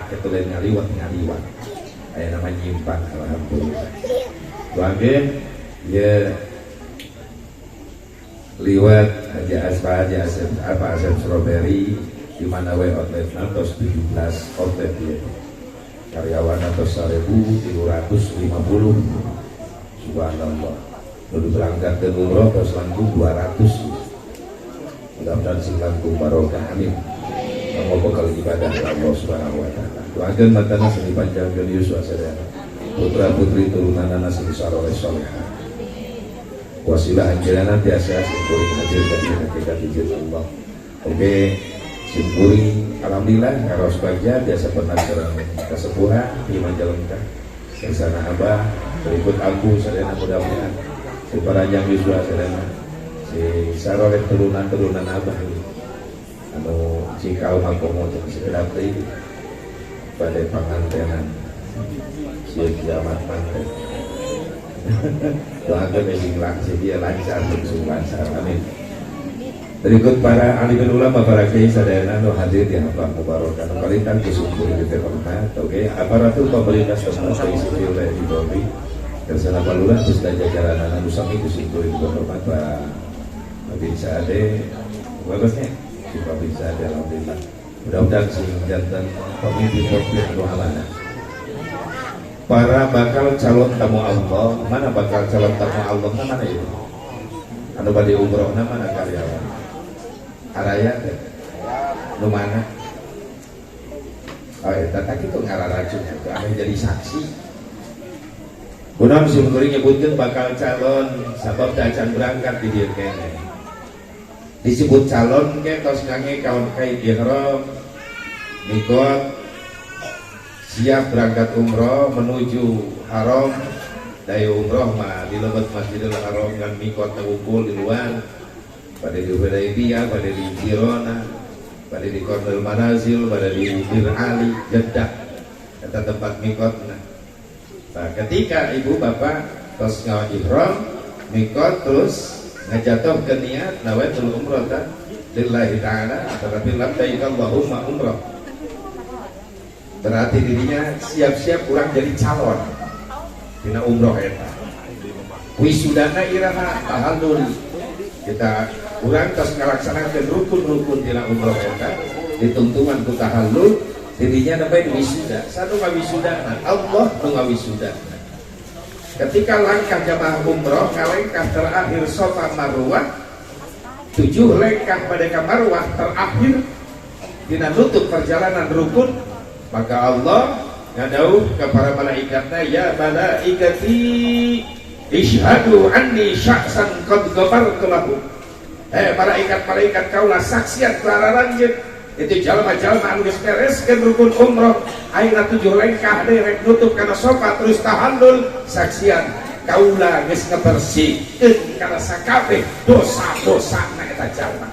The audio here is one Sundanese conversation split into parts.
Itu lain ngaliwat ngaliwat, aya nama nyimpang. Alhamdulillah, doakeun ya liwat Haji Aspa, Haji Asep, apa, Asep Strawberry di mana we outlet tos 17 outlet ya, karyawan atau 1350. Subhanallah, lalu berangkat ke umroh terus langkung 200. Mudah-mudahan sing langkung barokah, amin. Kamu bekal ibadah Allah Subhanahu wa Taala. Doakan matana sing dipanjangkeun yuswa sadayana, putra putri turunan anak sing soleh soleha. Wasilah anjeunna tiasa sim kuring hadir ka dieu hakikat izin Allah. Oke, sim kuring alhamdulillah ngaros bagja biasa pernah sareng kasepuhan di Majalengka. Sana abah berikut aku sadayana, mudah-mudahan si paranjang yuswa sadayana, si saroleh turunan-turunan abah ini anu cikau makomo jeung sekedap deui pada pangantenan sieun kiamat manten. Doakan sing lancar, dia lancar, langsung lancar, amin. Berikut para alim ulama, para kiai sadayana nu hadir di hamba mubarakah, nu kalintang ku sim kuring hormat. Oke, aparatur pemerintah setempat, baik sipil TNI Polri, kersana palurah terus jajaran anu sami ku sim kuring hormat. Pak Babinsa Ade, bagusnya si Babinsa Ade, alhamdulillah, mudah-mudahan sing janten pemimpin pemimpin anu amanah. Para bakal calon tamu Allah, mana bakal calon tamu Allah, mana itu anu bade umroh, mana karyawan araya teh nu mana? Oh eta tak itu ngararacun itu anu jadi saksi. Kunaon sim kuring nyebutkeun bakal calon? Sabab teu acan berangkat di dieu keneh. Disebut calon ke tos ngangge kaun kain ihram, mikot, siap berangkat umroh menuju haram. Dari umroh mah di lebet Masjidil Haram kan mikot ngumpul di luar, pada di Hudaybiyah, pada di Jirona, pada di Qarnul Manazil, pada di Bir Ali, Jeddah, kata tempat mikot. Nah, ketika ibu bapak terus ngawa ihram, mikot, terus ngajatuh ke niat nawaitul umroh lillahi ta'ala, tetapi labbaik Allahumma umroh, berarti dirinya siap-siap kurang jadi calon dina umroh eta. Wisudana iraha? Tahallul. Kita urang tos ngalaksanakeun rukun-rukun dina umroh eta, ditungtungan ku tahallul, dirinya nembe wisuda. Satu ngawisudana Allah nu ngawisuda. Ketika langkah jamaah umroh ngalengkah terakhir Sofa Marwah, tujuh lengkah pada Marwah terakhir dina nutup perjalanan rukun, maka Allah ngadauh ke para malaikatnya, "Ya malaikati, ishhadu anni syakhsan qad ghafartu lahu." Eh, malaikat-malaikat kaulah, saksian lanjut itu jalma-jalma anu geus bereskeun rukun umroh, ayeuna tujuh lengkah deui rek nutup kana Sofa terus tahallul, saksian kaula geus ngabersihkeun kana sakabeh dosa-dosa na eta jalma,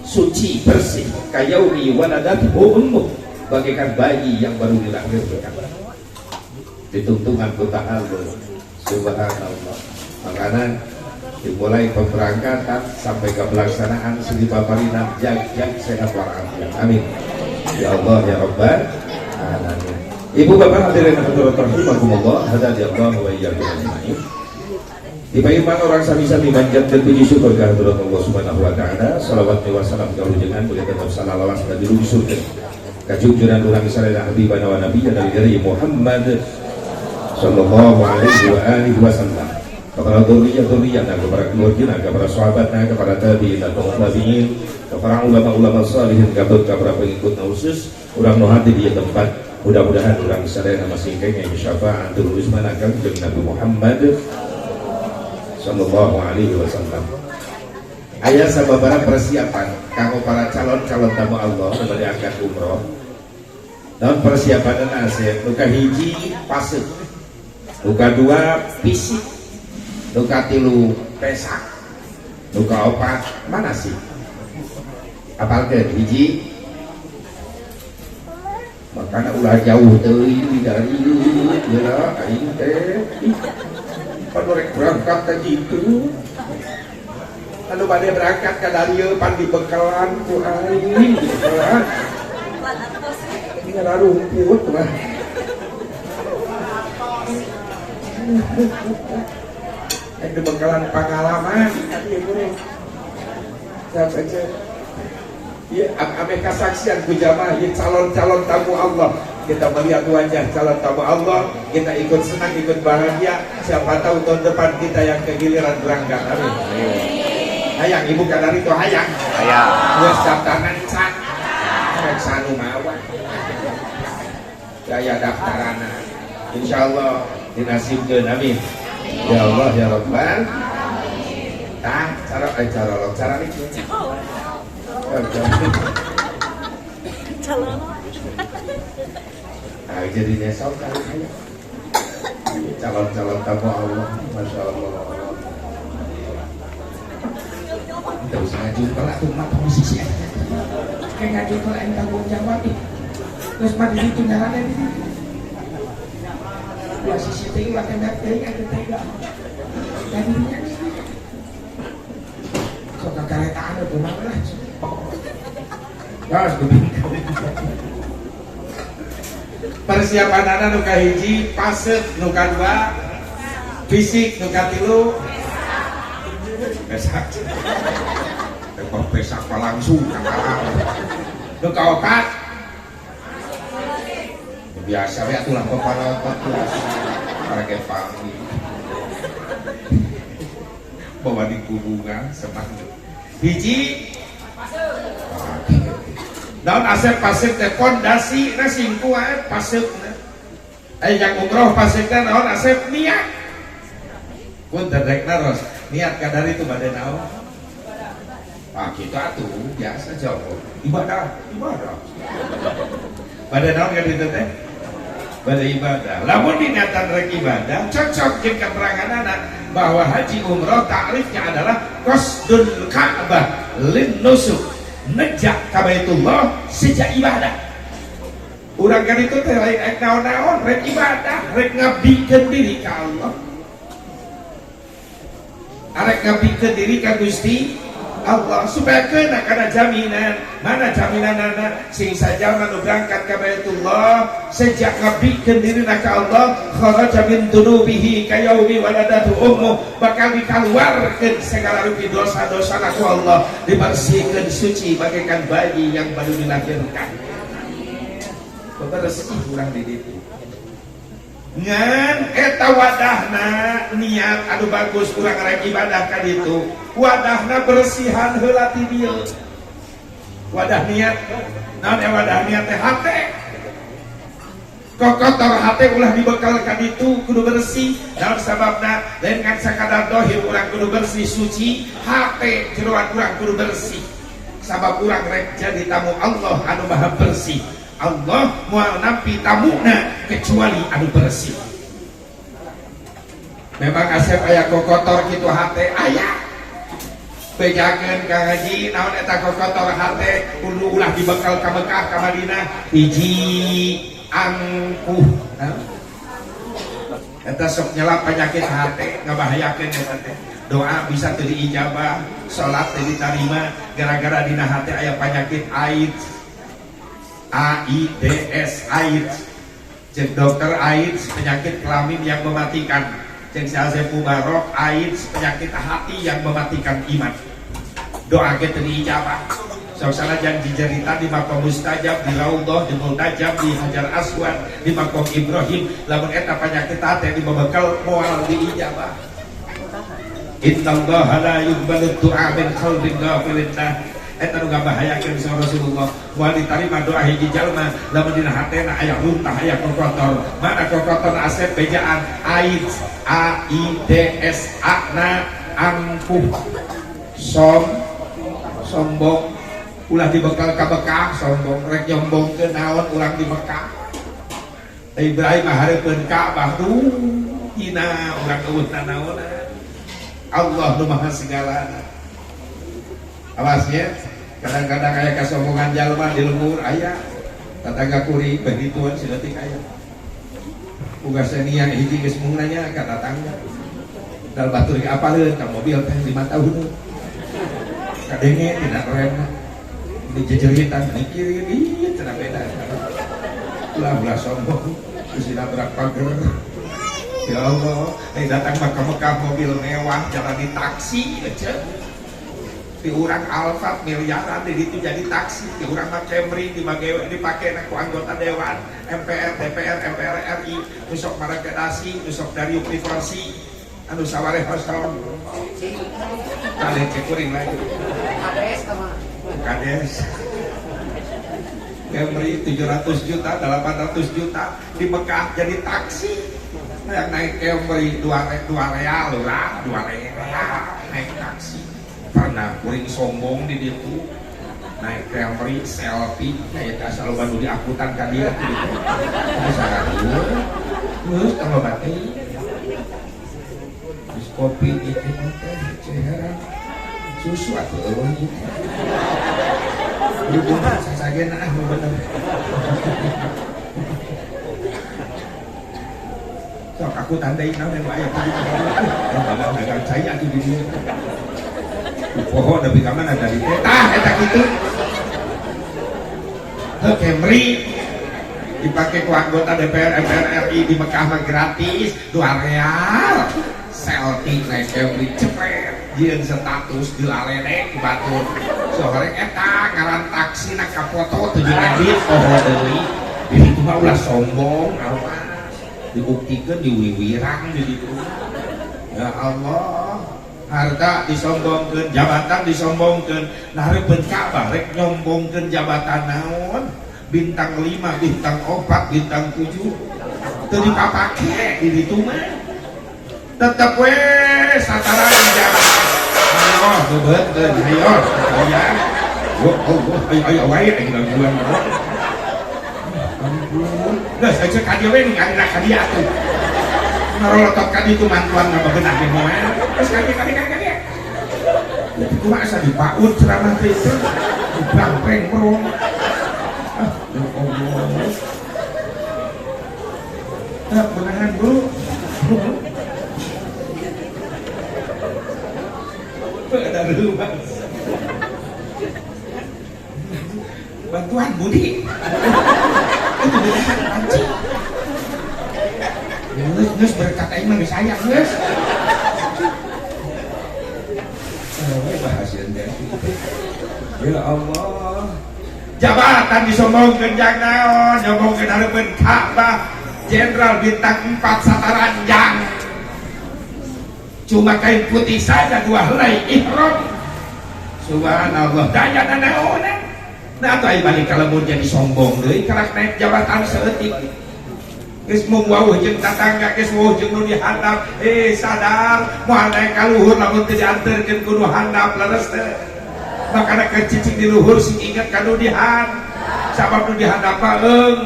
suci bersih kayaumi waladathu ummuh, bagaikan bayi yang baru dilahirkan, ditungtungan ku tahallul. Subhanallah, makanya dimulai pemberangkatan sampai ke pelaksanaan segi paparina jag-jag sehat walafiat, amin ya Allah ya Rabbal alamin. Ibu bapak hadirin hadirat rahimakumullah, hadani Allah wa iyyakum ajmain. Di payuman urang sami-sami manjatkeun puji syukur ka hadirat Allah Subhanahu wa Taala. Salawat wa salam kalujengan boleh tetap salawas dan dilungsurkeun kajujuran urang sadaya habibana wa nabiyana dari Muhammad sallallahu alaihi wa alihi wasallam, kepada dzurriyyah dzurriyyah, kepada keluarga, kepada sahabatnya, kepada tabi'in atau tabi'in, kepada ulama-ulama salihin, kepada pengikut khusus urang nu hadir di tempat. Mudah-mudahan urang sadaya masing kenging syafaatul uzma Kanjeng Nabi Muhammad sallallahu alaihi wasallam. Aya sababaraha persiapan kanggo para calon-calon tamu Allah bade angkat umroh. Naon persiapan asep? Nu kahiji fase, nu kadua fisik, nu katilu pesak, nu kaopat mana sih? Apalkeun hiji, makanya ulah jauh teuing dari ya aing teh. Ih, pan rek berangkat ka jitu, anu bade berangkat ka dieu pan dibekalan ku aing, dibekalan. Nyararumput mah. Aing bekalan pengalaman tadi kuring. Siap aja. Ieu ame kasaksian ku jamaah ieu calon-calon tamu Allah. Kita melihat wajah calon tamu Allah, kita ikut senang, ikut bahagia. Siapa tahu tahun depan kita yang kegiliran berangkat. Amin. Hayang ibu kadar itu hayang. Hayang. Geus daftaran can. Rek sanu mawa. Daya daftarana. Insyaallah dinasibkeun, amin. Ya Allah ya Rabbal. Tah cara cara cara niki. Calon. Nah, jadi nyesel kali saya. Calon-calon tamu Allah, masya Allah. Tidak usah ngajungkel atuh mah posisi eta. Kayak ngajungkel aing tanggung jawab ih. Geus mah di ditu nyarana di ditu. Dua sisi teh ulah tembak teuing atuh tega. Jadinya sok kakaretaan kumaha lah. Gas persiapan anak nu kahiji pasek, nu kadua fisik, nu katilu pesak. Tepok pesak langsung nu kaopat biasa we atuh lah pepalotot biasa parake pami bawa di hubungan semangat hiji naon asep pasek teh pondasi na sing kuat pasekna aya yang umroh pasekna naon asep niat punten rek naros niat kadar itu bade naon ah kitu atuh biasa jawab ibadah ibadah bade naon ka ditu teh bade ibadah lamun diniatan rek ibadah cocok jeung keteranganana bahwa haji umroh ta'rifnya adalah qasdul Ka'bah lin nusuk nejak ka Baitullah sejak ibadah. Urang kan itu teh lain rek naon-naon, rek ibadah, rek ngabdikeun diri ka Allah. Arek ngabdikeun diri ka Gusti Allah supaya kena kana jaminan. Mana jaminanana sing sajalma nu berangkat ka Baitullah sejak ngabdikeun dirina ka Allah kharaja min dunubihi kayaumi waladatu ummuh bakal dikaluarkeun segala rupi dosa-dosana ku Allah dibersihkeun suci bagaikan bayi yang baru dilahirkan. Bebersih urang di ditu. Ngan eta wadahna niat anu bagus urang rek ibadah ka ditu. Wadahna bersihan heula ti dieu. Wadah niat naon wadah niat teh hate. Kokotor hate ulah dibekal ka ditu kudu bersih. Naon sababna lain kan sakadar dohir urang kudu bersih suci, hate jeroan urang kudu bersih. Sabab urang rek jadi tamu Allah anu maha bersih. Allah moal nampi tamuna kecuali anu bersih. Memang asep aya kokotor kitu hate aya. Bejakeun Kang Haji naon eta kokotor hate kudu ulah dibekal ka Mekah ka Madinah hiji angkuh. Eta sok nyelap penyakit hate ngabahayakeun eta teh. Doa bisa teu diijabah, salat teu ditarima gara-gara dina hate aya penyakit AIDS. AIDS AIDS. Cek dokter AIDS penyakit kelamin yang mematikan. Cek si Asep Mubarok AIDS penyakit hati yang mematikan iman. Doa kita diijabah. Sok sanajan dicerita di makom mustajab, di raudhah, di multajab, di Hajar Aswad, di makom Ibrahim, lamun eta penyakit hati di babakal moal diijabah. Innallaha la yuqbalu du'a min qalbin ghafilin. Eta nu ngabahayakeun sa Rasulullah moal ditarima doa hiji jalma lamun dina hatena aya runtah aya kokotor. Mana kokotor asep bejaan AIDS A I D S A na angkuh sombong ulah dibekal ka Mekah sombong rek nyombongkeun naon urang di Mekah. Ibrahim hareupeun Ka'bah duh hina urang eueuh nanaonan. Allah nu maha segalana. Awasnya kadang-kadang aya kasombongan jalma di lembur aya tetangga kuring begituan sileutik aya. Uga senian hiji geus mung nanya ka tetangga. Dal batur ge apaleun ka mobil teh 5 tahun. Kadenge tina remna. Dijejeritan mikirin ieu cenah beda. Ulah ulah sombong, terus nabrak pagar. Ya Allah, datang ke Mekah mobil mewah, jalan di taksi aja. Di urang Alphard miliaran di itu jadi taksi, di urang mah Camry dipakai ku anggota dewan MPR, DPR, MPR RI, nusok Marakedasi, nusok Dariuk Liversi, anu sawareh hosom. Kade cekuring lagi. Kades sama. Kades. Camry 700 juta, 800 juta di Mekah jadi taksi. Yang naik Camry 2 real lah, 2 real naik taksi. Pernah kuring sombong di ditu naik Camry selfie, nah ya asal loba nu diangkutan ka dieu gitu. Terus tambah bate. Terus kopi itu teh ceheran susu atuh eueuh ieu. Duduk sasagena ah bener. Sok aku tandai naon nu aya kudu dagang cai atuh di dieu. Poho nepi ka mana dari teh tah eta kitu. Heuh Camry dipake ku anggota DPR MPR RI di Mekah mah gratis 2 real. Selfie naik Camry cepet jieun status dilaledek ku batur. Sore eta ngaran taksi na kafoto 7 edit poho deui. Di ditu mah ulah sombong awas. Dibuktikeun diwiwirang di ditu. Ya Allah, harta disombongkeun, jabatan disombongkeun. Nah hareupeun Ka'bah rek nyombongkeun jabatan naon? Bintang 5, bintang 4, bintang 7. Teu dipapake di ditu mah. Tetep we sataran jabatan. Ayo beubeutkeun, ayo aya. Oh, oh, ayo ayo wae aing gangguan. Ampun. Geus aja ka dieu we ningali ka dieu atuh. Ngarolotot ka ditu mantuan ngabegenah ge moal. Geus ka dieu ka dieu ka dieu. Kumaha asa dipaut ceramah teh itu. Dibrangpreng merong. Ah, ya Allah. Tak menahan, Bro. Ada rumah. Bantuan Budi. Itu beneran panci. Geus geus berkat aing mah geus aya geus. Bahasieun teh. Ya Allah. Jabatan disombongkeun jang naon? Nyombongkeun hareupeun Ka'bah. Jenderal bintang 4 sataranjang. Cuma kain putih saja 2 helai ihram. Subhanallah, daya naonan. Nah atuh aya balik ka lembur jadi sombong deui karak naik jabatan saeutik. Geus mung wawuh jeung tatangga, geus wawuh jeung nu dihandap, sadar moal naik ka luhur lamun teu dianterkeun ku nu handap leres teh. Makana keur cicing di luhur sing inget ka nu dihandap. Sabab nu dihandap mah eung.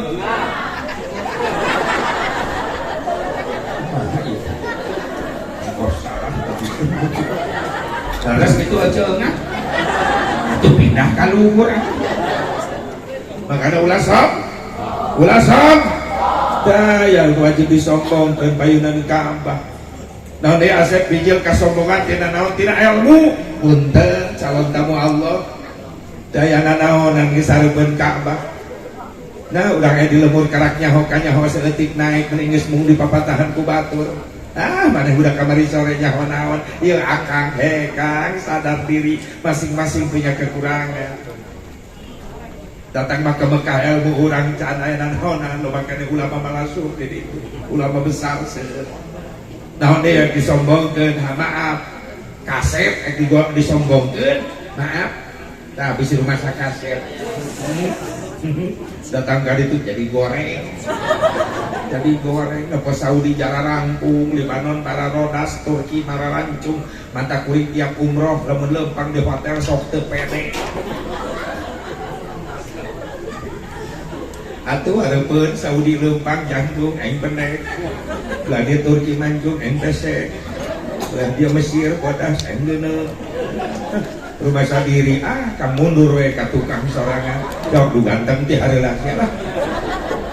Leres kitu aja eungah. Atuh pindah ka luhur. Makana ulah som. Ulah som. Daya wajib disombongkeun payunan Ka'bah. Naon deui asep bijil kasombongan tina naon tina ilmu. Punten calon tamu Allah. Dayana naonan geus hareupeun Ka'bah. Nah urang aya di lemur karak nyaho ka nyaho saeutik naik mending geus mung dipapatahan ku batur. Ah maneh budak kamari sore nyaho naon? Ieu akang he Kang sadar diri masing-masing punya kekurangan. Datang mah ke Mekah ilmu urang can aya naonan loba keneh ulama malasur di ditu. Ulama besar seueur. Naon deui yang disombongkeun? Ha maaf. Kasep disombongkeun, maaf. Tah bisi rumah sakasep. Datang ka ditu jadi goreng. Jadi goreng apa Saudi jararangkung, Lebanon pararodas, Turki mararancung, manta kuring tiap umroh lamun lempang di hotel sok teu pede. Atuh hareupeun Saudi lempang jangkung aing pendek. Lah dia Turki mancung aing pesek. Lah dia Mesir bodas aing leuneut. Rumah sadiri ah ka mundur we ka tukang sorangan. Dok du ganteng ti hareula sia lah.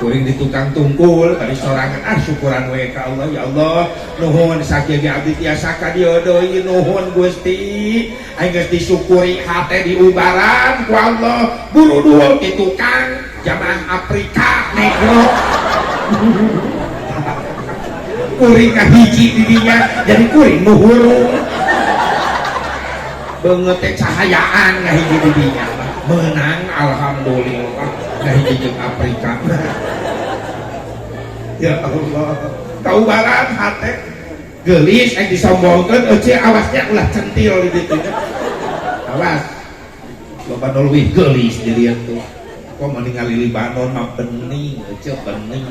Kuring di tukang tungkul bari sorangan ah syukuran we ka Allah ya Allah nuhun sakieu ge abdi tiasa ka dieu deui nuhun Gusti. Aing geus disyukuri hate diubaran ku Allah buru-buru di tukang. Jamaah Afrika negro. Kuring kahiji di dinya jadi kuring nu hurung. Beungeut teh cahayaan ngahiji di dinya. Menang alhamdulillah ngahiji jeung Afrika. Ya Allah, kaubaran hate geulis ek disombongkeun eueuh awasnya ulah centil di ditu. Awas. Loba nu leuwih geulis di dieu tuh. Kok ningali Libanon mah bening, eueuh bening.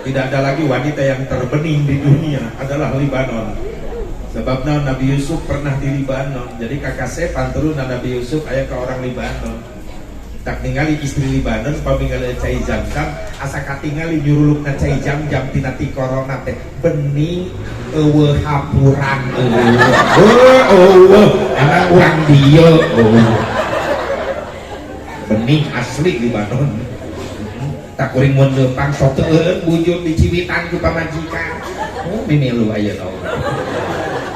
Tidak ada lagi wanita yang terbening di dunia adalah Libanon. Sebabnya Nabi Yusuf pernah di Libanon. Jadi kakak sepan turun Nabi Yusuf aya ke orang Libanon. Tak ningali istri Libanon pamingali cai jam-jam asa katingali nyurulukna cai jam-jam tina ti corona teh bening eueuh hapuran eueuh eueuh emang urang dieu eueuh bening asli Libanon. Tak kuring mun leumpang sok teu eueun bujur diciwitan ku pamajikan. Oh mimilu ayeuna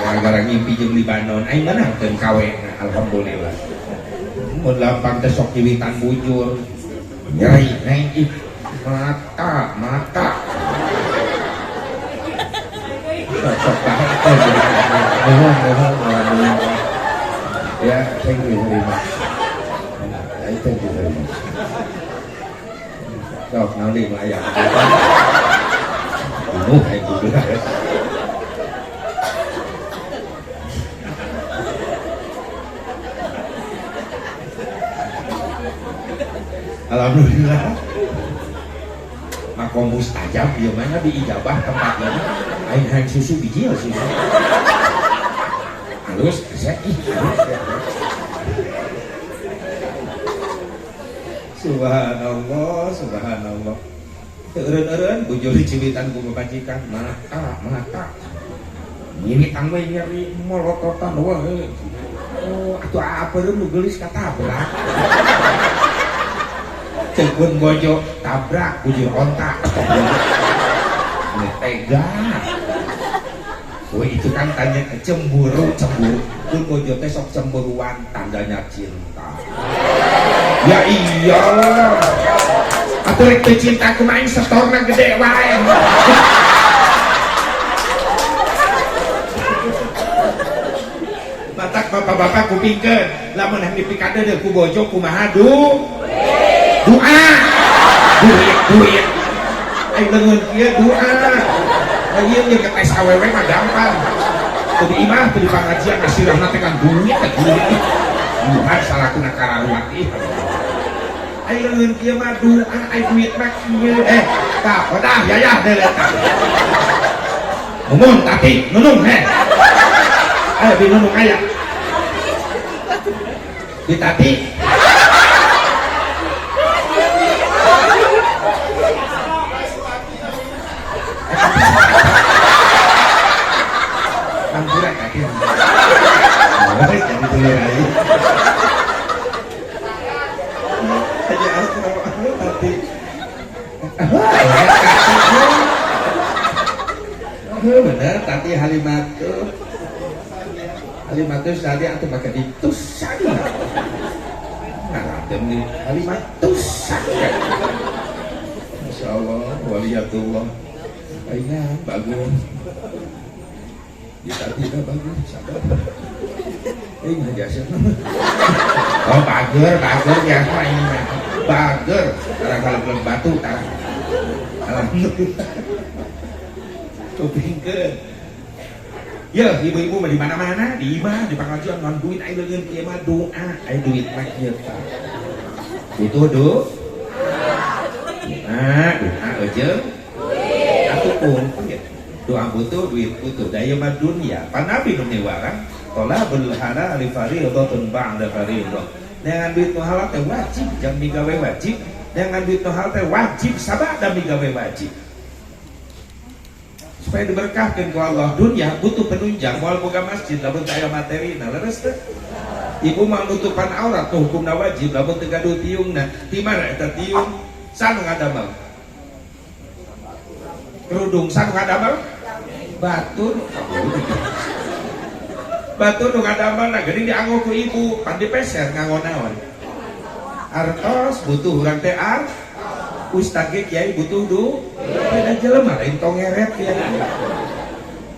gara-gara ngimpi jeung Libanon aing meunangkeun kawe alhamdulillah. Mun lampang teh sok ciwitan bujur nyeri neng ih mata mata sok banget nuhun ya, thank you very much. I thank you very much. Sok naon deui nu aya bunuh aing kudu. Alhamdulillah makom mustajab ieu mah diijabah tempatna aing hayang susu biji ya susu halus resep ih halus. Subhanallah subhanallah teu eureun-eureun bujur diciwitan ku pamajikan mata mata nyiritan we nyeri molototan we. Oh atuh apeureun nu geulis katabrak. Cekun bojo tabrak bujur onta. Ini tega. Woi itu kan tanya cemburu cemburu. Pun bojo teh sok cemburuan tandanya cinta. Ya iyalah. Atuh rek teu cinta kumaha aing setorna gede wae. Batak bapak-bapak kupingkeun lamun hayang dipikadeudeuh ku bojo kumaha du? Doa, duit, duit. Ayo leungeun kieu doa. Nah ieu jeung ketes awewe mah gampang. Teu di imah, teu di pangajian geus sirahna teh kan duit, duit. Bukan salakuna kararuat ih. Ayo leungeun kieu mah doa, ayo duit mah kieu. Tah, odah yayah deui eta. Numun tati, nunung heh. Ayo bi nunung aya. Bi tati. Hampura kaki. Oh, jadi dulur aja. Aja asro tadi. Bener tadi Halimatus. Halimatus tadi atuh pakai ditus saja. Ngaradem nih Halimatus saja. Masya Allah, waliyatullah. Aina bagus. Kita tidak bagus, sabar. Nggak jasa. Oh, bager, bager ya, ini bager. Karena kalau belum batu, tarah. Alhamdulillah. Kupingkeun. Ya, ibu-ibu mah di mana-mana, di imah, di pengajian ngan duit aing leungeun kieu mah doa, aing duit mah kieu tah. Butuh do. Doa, doa eujeung. Duit. Atuh pun ya. Doa butuh, duit butuh. Da ieu mah dunya. Pan Nabi nu miwarang, thalabul halali fariidatun ba'da fariidah. Dengan duit nu halal teh wajib, jang migawe wajib. Dengan duit nu halal teh wajib sabada migawe wajib. Supaya diberkahkan ku Allah. Dunia butuh penunjang, moal boga masjid lamun teu aya materina, leres teh. Ibu mah nutupan aurat tuh hukumna wajib lamun teu gaduh tiungna. Di mana eta tiung? Sanu ngadamel? Kerudung sanu ngadamel? Batur. Batur nu ngadamel na geuning dianggo ku ibu, pan dipeser nganggo naon? Artos butuh urang teh ar. Ustad ge kiai butuh du. Beda jelema lain tongeret kiai.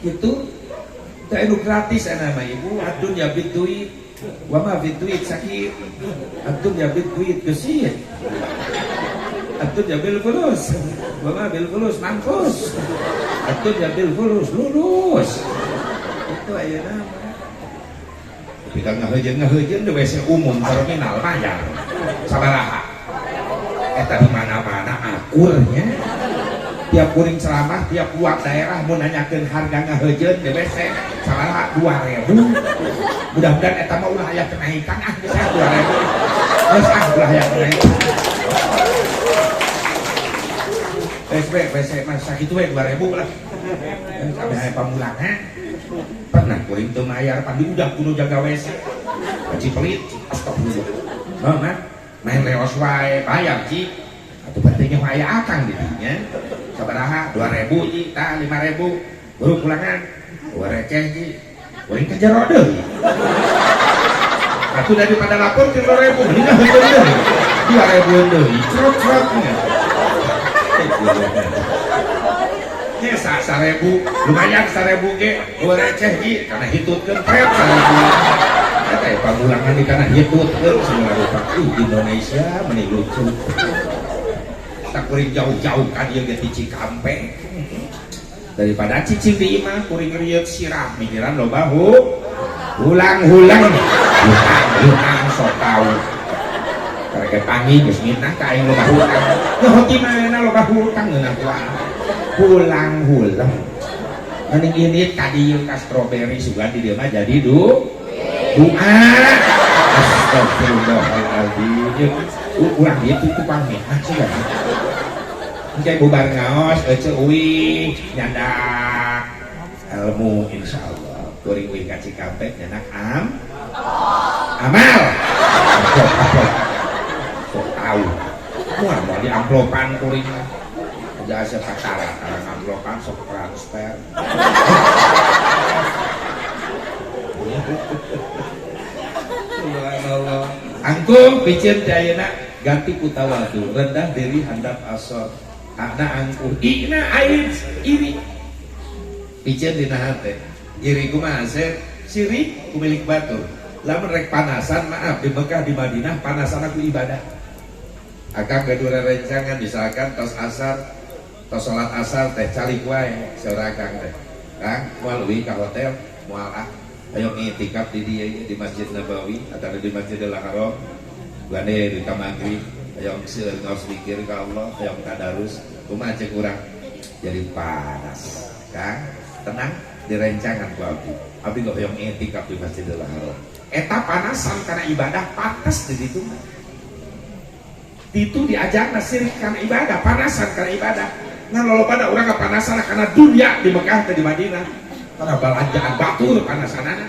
Gitu. Teu anu gratis ana mah ibu, adunya bid duit. Wa ma bid duit sakit. Adunya bid duit gesit. Adunya bil fulus. Wa ma bil fulus mampus. Adunya bil fulus lulus. Itu ayeuna mah. Tapi kan ngaheujeun di WC umum terminal bayar. Sabaraha? Eta di mana-mana akurnya. Tiap kuring ceramah, tiap luar daerah mau nanyakeun harga ngaheujeun di WC sabaraha 2000. Mudah-mudahan eta mah ulah aya kenaikan ah geus 2000. Geus ah ulah aya kenaikan. WC mah sakitu we 2000 lah. Sampai aya pamulangan. Pernah kuring teu mayar pan udah kudu jaga WC. Haji pelit, astagfirullah. Heuh mah main leos wae bayar ji. Atuh pentingnya aya akang di dinya. Sabaraha 2000 ji, tah 5000. Buru pulangan. Dua receh ji. Kuring ka jero deui. Atuh daripada lapor 3000, mending ngaheujeun deui. 2000 deui. Crot-crot nya. Nya 1000, lumayan 1000 ge, dua receh ji, kana hitutkeun pret 1000. Eta ya pamulangan di kana hitutkeun segala rupa. Ih Indonesia meni lucu. Tak kuring jauh-jauh kan ieu ge ti Cikampek. Daripada cicing di imah kuring rieut sirah mikiran loba hulang-hulang. Hutang-hutang sok tau. Karek pangi geus minah ka aing loba hutang. Nyaho ti mana loba hutang ngeunah ku hulang-hulang. Mending ini ka dieu ka stroberi sugan di dieu mah jadi du doa. Astagfirullahaladzim. Urang ieu tukang minah sugan. Engke bubar ngaos ece uih nyandak ilmu insyaallah. Kuring uih ka Cikampek nyandak am amal. Sok tahu. Moal moal di amplopan kuring mah. Aja asa patara karang amplopan sok transfer. Subhanallah. Angkuh piceun teh ayeuna ganti ku tawadu, rendah diri handap asor. Ana angkuh, ina ain iri. Piceun dina hate. Iri kumaha asep? Sirik ku milik batur. Lamun rek panasan maaf di Mekah di Madinah panasan aku ibadah. Akang gaduh rerencangan misalkan tos asar, tos salat asar teh calik wae saur akang teh. Kang moal euy ka hotel, moal ah. Ayo ngitikaf di dieu di Masjid Nabawi atau di Masjidil Haram. Gane di ka maghrib, ayo seueur ngaos zikir ka Allah, ayo tadarus, kumaha cek urang jadi panas. Kang, tenang direncangan ku abdi. Abdi geus hoyong itikaf di Masjidil Haram. Eta panasan karena ibadah pantas di ditu mah. Itu diajarna sirik karena ibadah, panasan karena ibadah. Ngan lolobana urang panasan karena dunia di Mekah teh di Madinah. Karena balanjaan batur panasanana.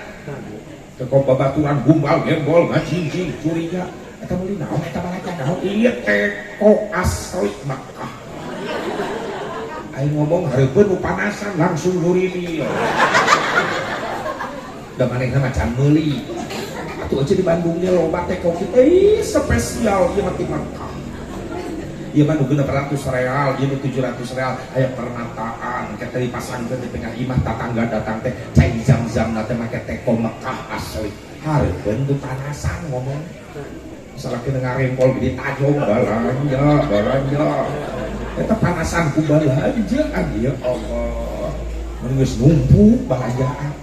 Teko babaturan gumbal gembol ngajingjing curiga. Eta meuli naon eta balanja naon? Ieu teko asli Mekah. Aing ngomong hareupeun nu panasan langsung nyurimi. Da manehna mah can meuli. Atuh aja di Bandung ge loba teko kitu, ih spesial ieu mah ti Mekah. Ieu mah nu 600 real, ieu nu 700 real, aya permataan, kita dipasangkeun di tengah imah tatangga datang teh cai zam-zam na teh make teko Mekah asli. Hareupeun nu panasan ngomong. Salaki ngarempol gede tajong balanja, balanja. Eta panasan ku balanjaan ya Allah. Mun geus numpuk balanjaan.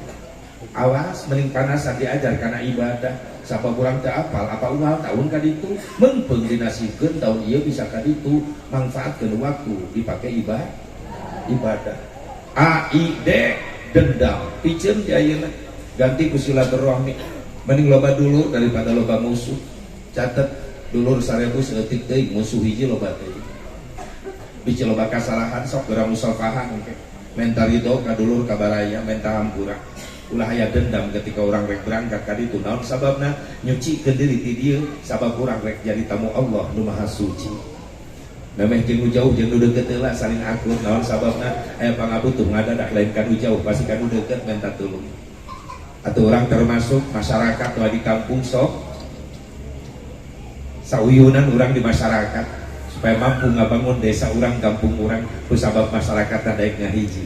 Awas mending panasan diajar karena ibadah. Sapa kurang teu apal apa unggal tahun ka ditu meungpeung dinasibkeun tahun ieu bisa ka ditu manfaatkeun waktu dipake ibadah. A I D dendam piceun di ayeuna ganti ku silaturahmi. Mending loba dulur daripada loba musuh. Catet dulur 1000 saeutik teuing musuh hiji loba teuing. Bisi loba kasalahan sok geura musafahan engke. Menta ridho ka dulur ka baraya menta hampura. Ulah aya dendam ketika orang rek berangkat ka ditu naon sababna nyucikeun diri ti dieu sabab urang rek jadi tamu Allah nu Maha Suci. Memeh jeung nu jauh jeung nu deukeut heula saling akur naon sababna aya pangabutuh ngadadak lain ka nu jauh pasti ka nu deukeut menta tulung. Atuh urang termasuk masyarakat nu di kampung sok Sauyunan urang di masyarakat supaya mampu ngabangun desa urang, kampung urang, kusabab masyarakat daek ngahiji.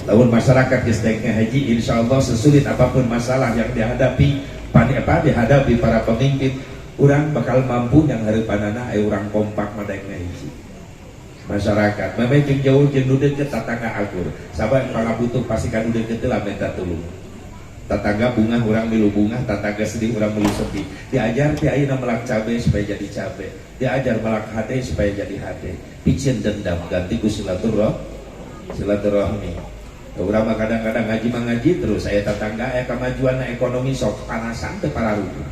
Lamun masyarakat geus daek ngahiji, insyaallah sesulit apapun masalah yang dihadapi, apa dihadapi para pemimpin, urang bakal mampu yang hareupanana aya urang kompak mah daek ngahiji. Masyarakat memang jeung jauh jeung nu deukeut, tatangga akur. Sabab pangabutuh pasti ka nu deukeut lah minta tulung. Tatangga bungah, urang milu bungah, tatangga sedih, urang milu sedih. Diajar ti ayeuna melak cabe supaya jadi cabe, diajar melak hade supaya jadi hade. Piceun dendam ganti ku silaturahmi. Urang mah kadang-kadang ngaji mah ngaji terus, aya tatangga aya kamajuan ekonomi sok panasan teu pararuguh.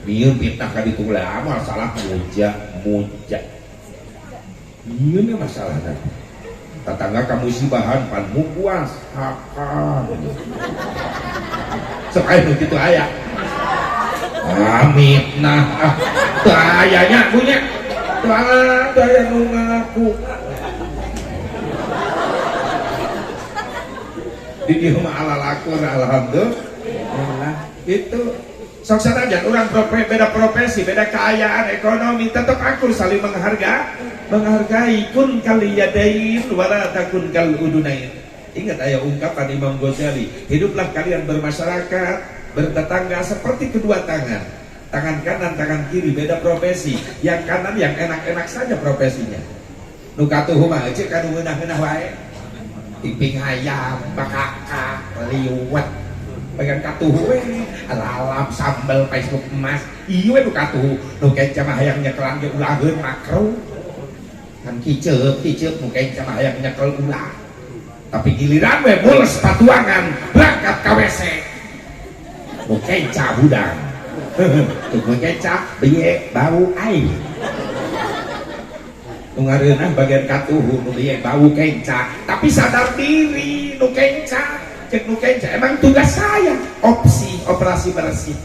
Mieun fitnah ka ditu lah, masalah muja muja. Mieun masalah tetangga kamusibahan pan mukuas hakan. Sok aya nu kitu aya. Ah, mitnah ah, teu aya nya punya. Teu ada yang nu ngaku. Di dieu mah ala lakur alhamdulillah. Itu sok sanajan urang beda profesi, beda keayaan ekonomi, tetap akur saling menghargai. Kun kal yadain wala takun kal udunain. Ingat aya ungkapan Imam Ghazali, hiduplah kalian bermasyarakat, bertetangga seperti kedua tangan. Tangan kanan, tangan kiri, beda profesi. Yang kanan yang enak-enak saja profesinya. Nu katuhu mah euceuk ka nu ngeunah-ngeunah wae. Pingping ayam, bakaka, liwet. Bagian katuhu we, lalap sambal Facebook emas. Ieu we nu katuhu, nu kenca mah hayang nyekelan ge ulaheun makro. Kan kiceup, kiceup nu kenca mah hayang nyekel ulah. Tapi giliran we mules patuangan berangkat ka WC. Nu kenca hudang. Nu kenca bieu bau air. Nu ngareunah bagian katuhu nu bieu bau kenca, tapi sadar diri nu kenca. Cek nu kenca emang tugas saya opsi operasi bersih.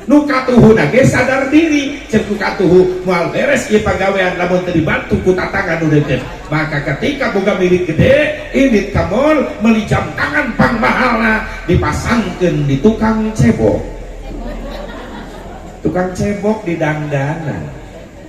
Nu katuhu ge sadar diri, cek nu katuhu moal beres ieu pagawean lamun teu dibantu ku tatangga nu deukeut. Maka ketika boga milik gede, indit ka mall meuli jam tangan pangmahalna dipasangkeun di tukang cebok. Tukang cebok di dangdanan.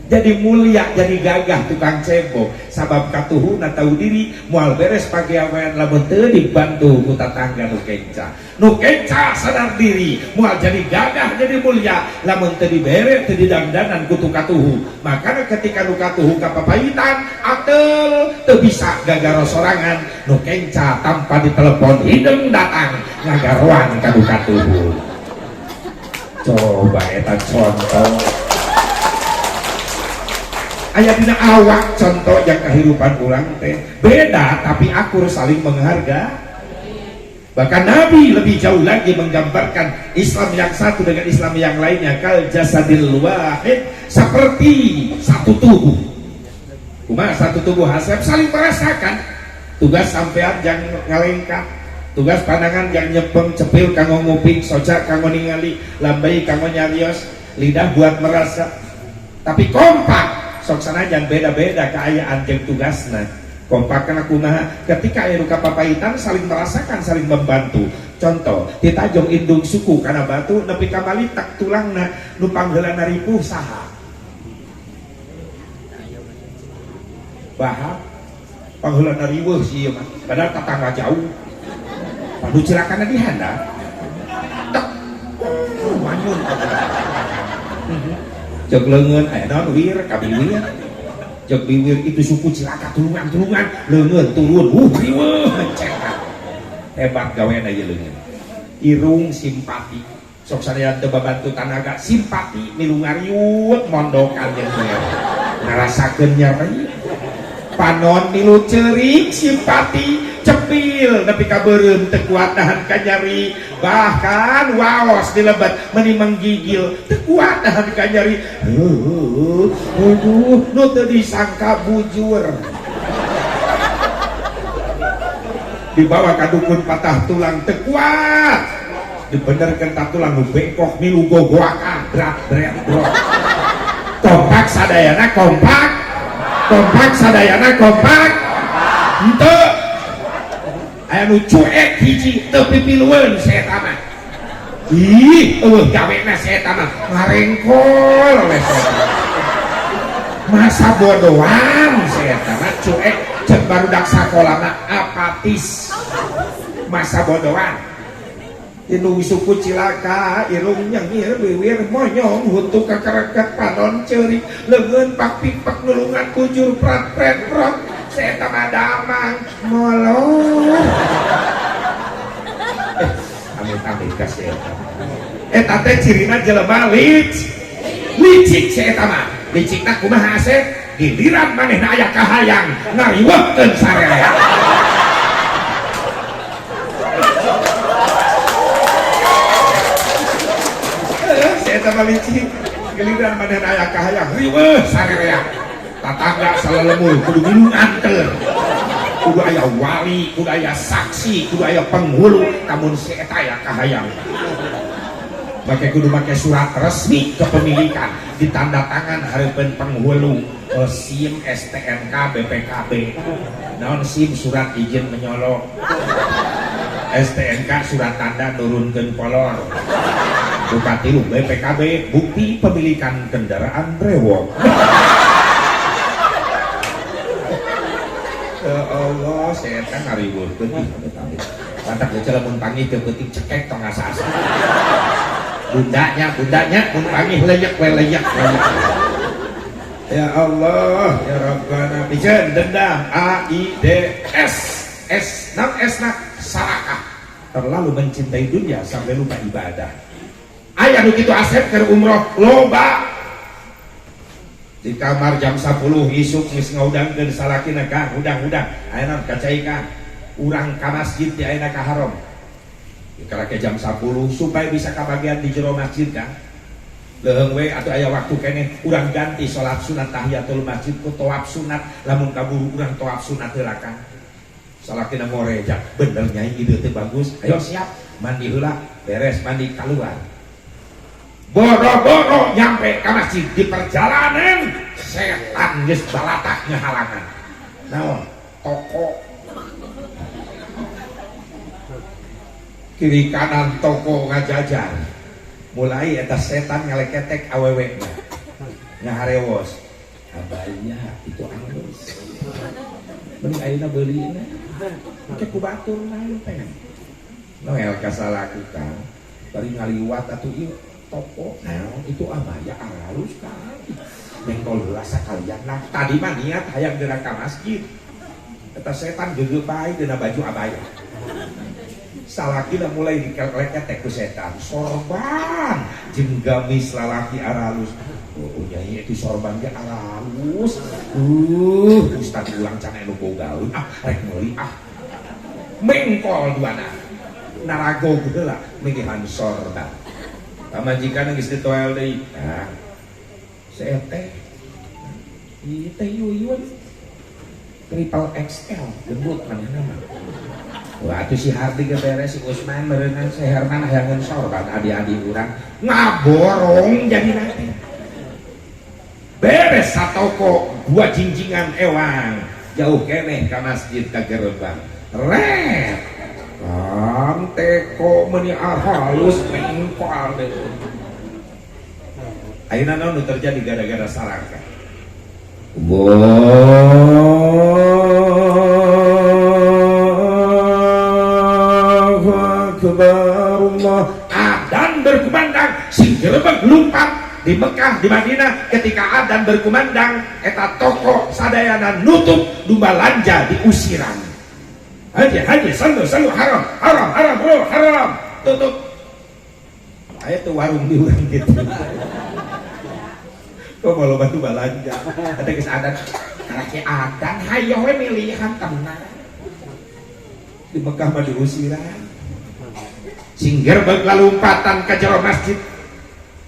Jadi mulia, jadi gagah tukang cebok. Sabab katuhuna tahu diri moal beres pagawean lamun teu dibantu ku tatangga nu kenca. Nu kenca sadar diri moal jadi gagah, jadi mulia lamun teu dibere, teu didangdanan ku katuhu. Makana ketika nu katuhu kapapahitan atel teu bisa gagaro sorangan, nu kenca tanpa ditelepon hideung datang ngagaroan ka nu katuhu. Coba eta contoh aya dina awak, contoh yang kehidupan urang teh beda tapi akur saling menghargai. Bahkan Nabi lebih jauh lagi menggambarkan Islam yang satu dengan Islam yang lainnya, kal jasadil wahid, seperti satu tubuh. Kumaha satu tubuh haseb saling merasakan. Tugas sampean yang ngalengkah, tugas pandangan yang nyepeng, cepil kanggo nguping, soca kanggo ningali, lambai kanggo nyarios, lidah buat merasa. Tapi kompak, sok sanajan beda-beda keayaan jeung tugasna. Kompak kana kumaha? Ketika aya nu kapapahitan saling merasakan, saling membantu. Contoh, ditajong indung suku kana batu nepi ka malitak tulangna, nu pangheulana ripuh saha? Bahap pangheulana riweuh si ieu mah, padahal tetangga jauh. Panu cilakana di handap. Tek. Manyun. Jog leungeun aya naon wir kabiwir. Jog biwir itu suku cilaka tulungan-tulungan, leungeun turun, riweuh mencetak. Hebat gaweana ieu leungeun. Irung simpati. Sok sadaya teu babantu tanaga simpati milu ngariut mondokan jeung teh. Ngarasakeun nyeri. Panon milu ceurik simpati, cepil nepi ka beureum teu kuat nahan kanyari, bahkan waos dilebet meuni menggigil teu kuat nahan kanyari. Aduh, nu teu disangka bujur. Dibawa ka dukun patah tulang teu kuat. Dibenerkeun tah tulang nu bengkok milu gogoakan brat bret brot. Kompak sadayana kompak. Kompak sadayana kompak. Henteu. Aya nu cuek hiji teu pipilueun setan mah. Ih, eueuh gawena si eta mah ngarengkol we masa bodohan si eta mah cuek cek barudak sakola mah apatis masa bodohan. Indung suku cilaka, irung nyengir, biwir monyong, huntu kakereket, panon ceurik, leungeun pak pikpak nulungan kujur prat pret prot, si eta mah damang molor. Amit-amit ka si eta. Eta teh cirina jelema licik si eta mah. Licikna kumaha asep? Giliran manehna aya kahayang ngariweuhkeun sarerea. Si eta mah licik. Giliran manehna aya kahayang riweuh sarerea. Tatangga salalemur kudu ngilu nganter. Kudu aya wali, kudu aya saksi, kudu aya penghulu, namun si eta aya kahayang. Make kudu make surat resmi kepemilikan ditanda tangan hareupeun penghulu, SIM, STNK, BPKB. Naon SIM surat izin menyolok. STNK surat tanda nurunkeun kolor. Bupati lu BPKB bukti pemilikan kendaraan brewok. Ya Allah, setan ngariweuhkeun ih amit-amit. Pantak geus lamun panggih teu peuting cekek tong asa-asa. Bundanya, bundanya mun panggih leyek we leyek leyek. Ya Allah, ya Rabbana, piceun dendam A I D S S 6 S na sarakah. Terlalu mencintai dunia sampai lupa ibadah. Aya nu kitu asep keur umroh loba. Di kamar jam 10 isuk geus ngaudangkeun salakina Kang, hudang-hudang. Ayeuna kacai Kang. Urang ka masjid di ayeuna ka haram. Dikalake jam 10 supaya bisa kabagian di jero masjid kan. Leuheung we atuh aya waktu keneh urang ganti salat sunat tahiyatul masjid ku tawaf sunat, lamun kaburu urang tawaf sunat heula Kang. Salakina moreja, bener nyai ide teh bagus. Ayo siap, mandi heula, beres mandi keluar. Boro-boro nyampe ke masjid di perjalanan setan geus balatak ngehalangan. Naon? Toko. Kiri kanan toko ngajajar. Mulai eta setan ngaleketek awewena. Ngaharewos. Abaya itu alus. Mending ayeuna beulina. Make ku batur nanteng. Noel kasalaki Kang. Bari ngaliwat atuh ieu toko naon itu abaya alus Kang. Mengkol heula sakalian nah tadi mah niat hayang geura ka masjid. Eta setan geugeuh bae dina baju abaya. Salakina mulai dikeleketek ku setan. Sorban jeung gamis lalaki aralus. Oh nyai itu sorban ge aralus. Ustad ulang can anu bogaeun ah rek meuli ah. Mengkol duana. Naragog heula milihan sorban. Pamajikan geus ditoel deui. Ah. Seeteh. Ieu teh yuyun. Triple XL gendut manehna mah. Wah, atuh si Hardi ge beres, si Usman meureunnan, si Herman hayangeun sorban adi-adi urang ngaborong jadi nanti. Beres satoko dua jinjingan ewang jauh keneh ka masjid ka gerbang. Ret. Kan teko meuni halus mengkol deui. Ayeuna naon nu terjadi gara-gara sarakah? Allahu Akbar Allah. Adzan berkumandang, sing gerebek lumpat di Mekah, di Madinah. Ketika adzan berkumandang, eta toko sadayana nutup, domba lanja diusiran. Haji, haji, sallu, sallu, haram, haram, haram, bro, haram, tutup. Aya tuh warung di urang gitu. Kok mau loba domba lanja? Ada geus adzan, karake adzan, hayo we milihan tenang. Di Mekah mah diusiran. Sing gerbek lalumpatan ka jero masjid.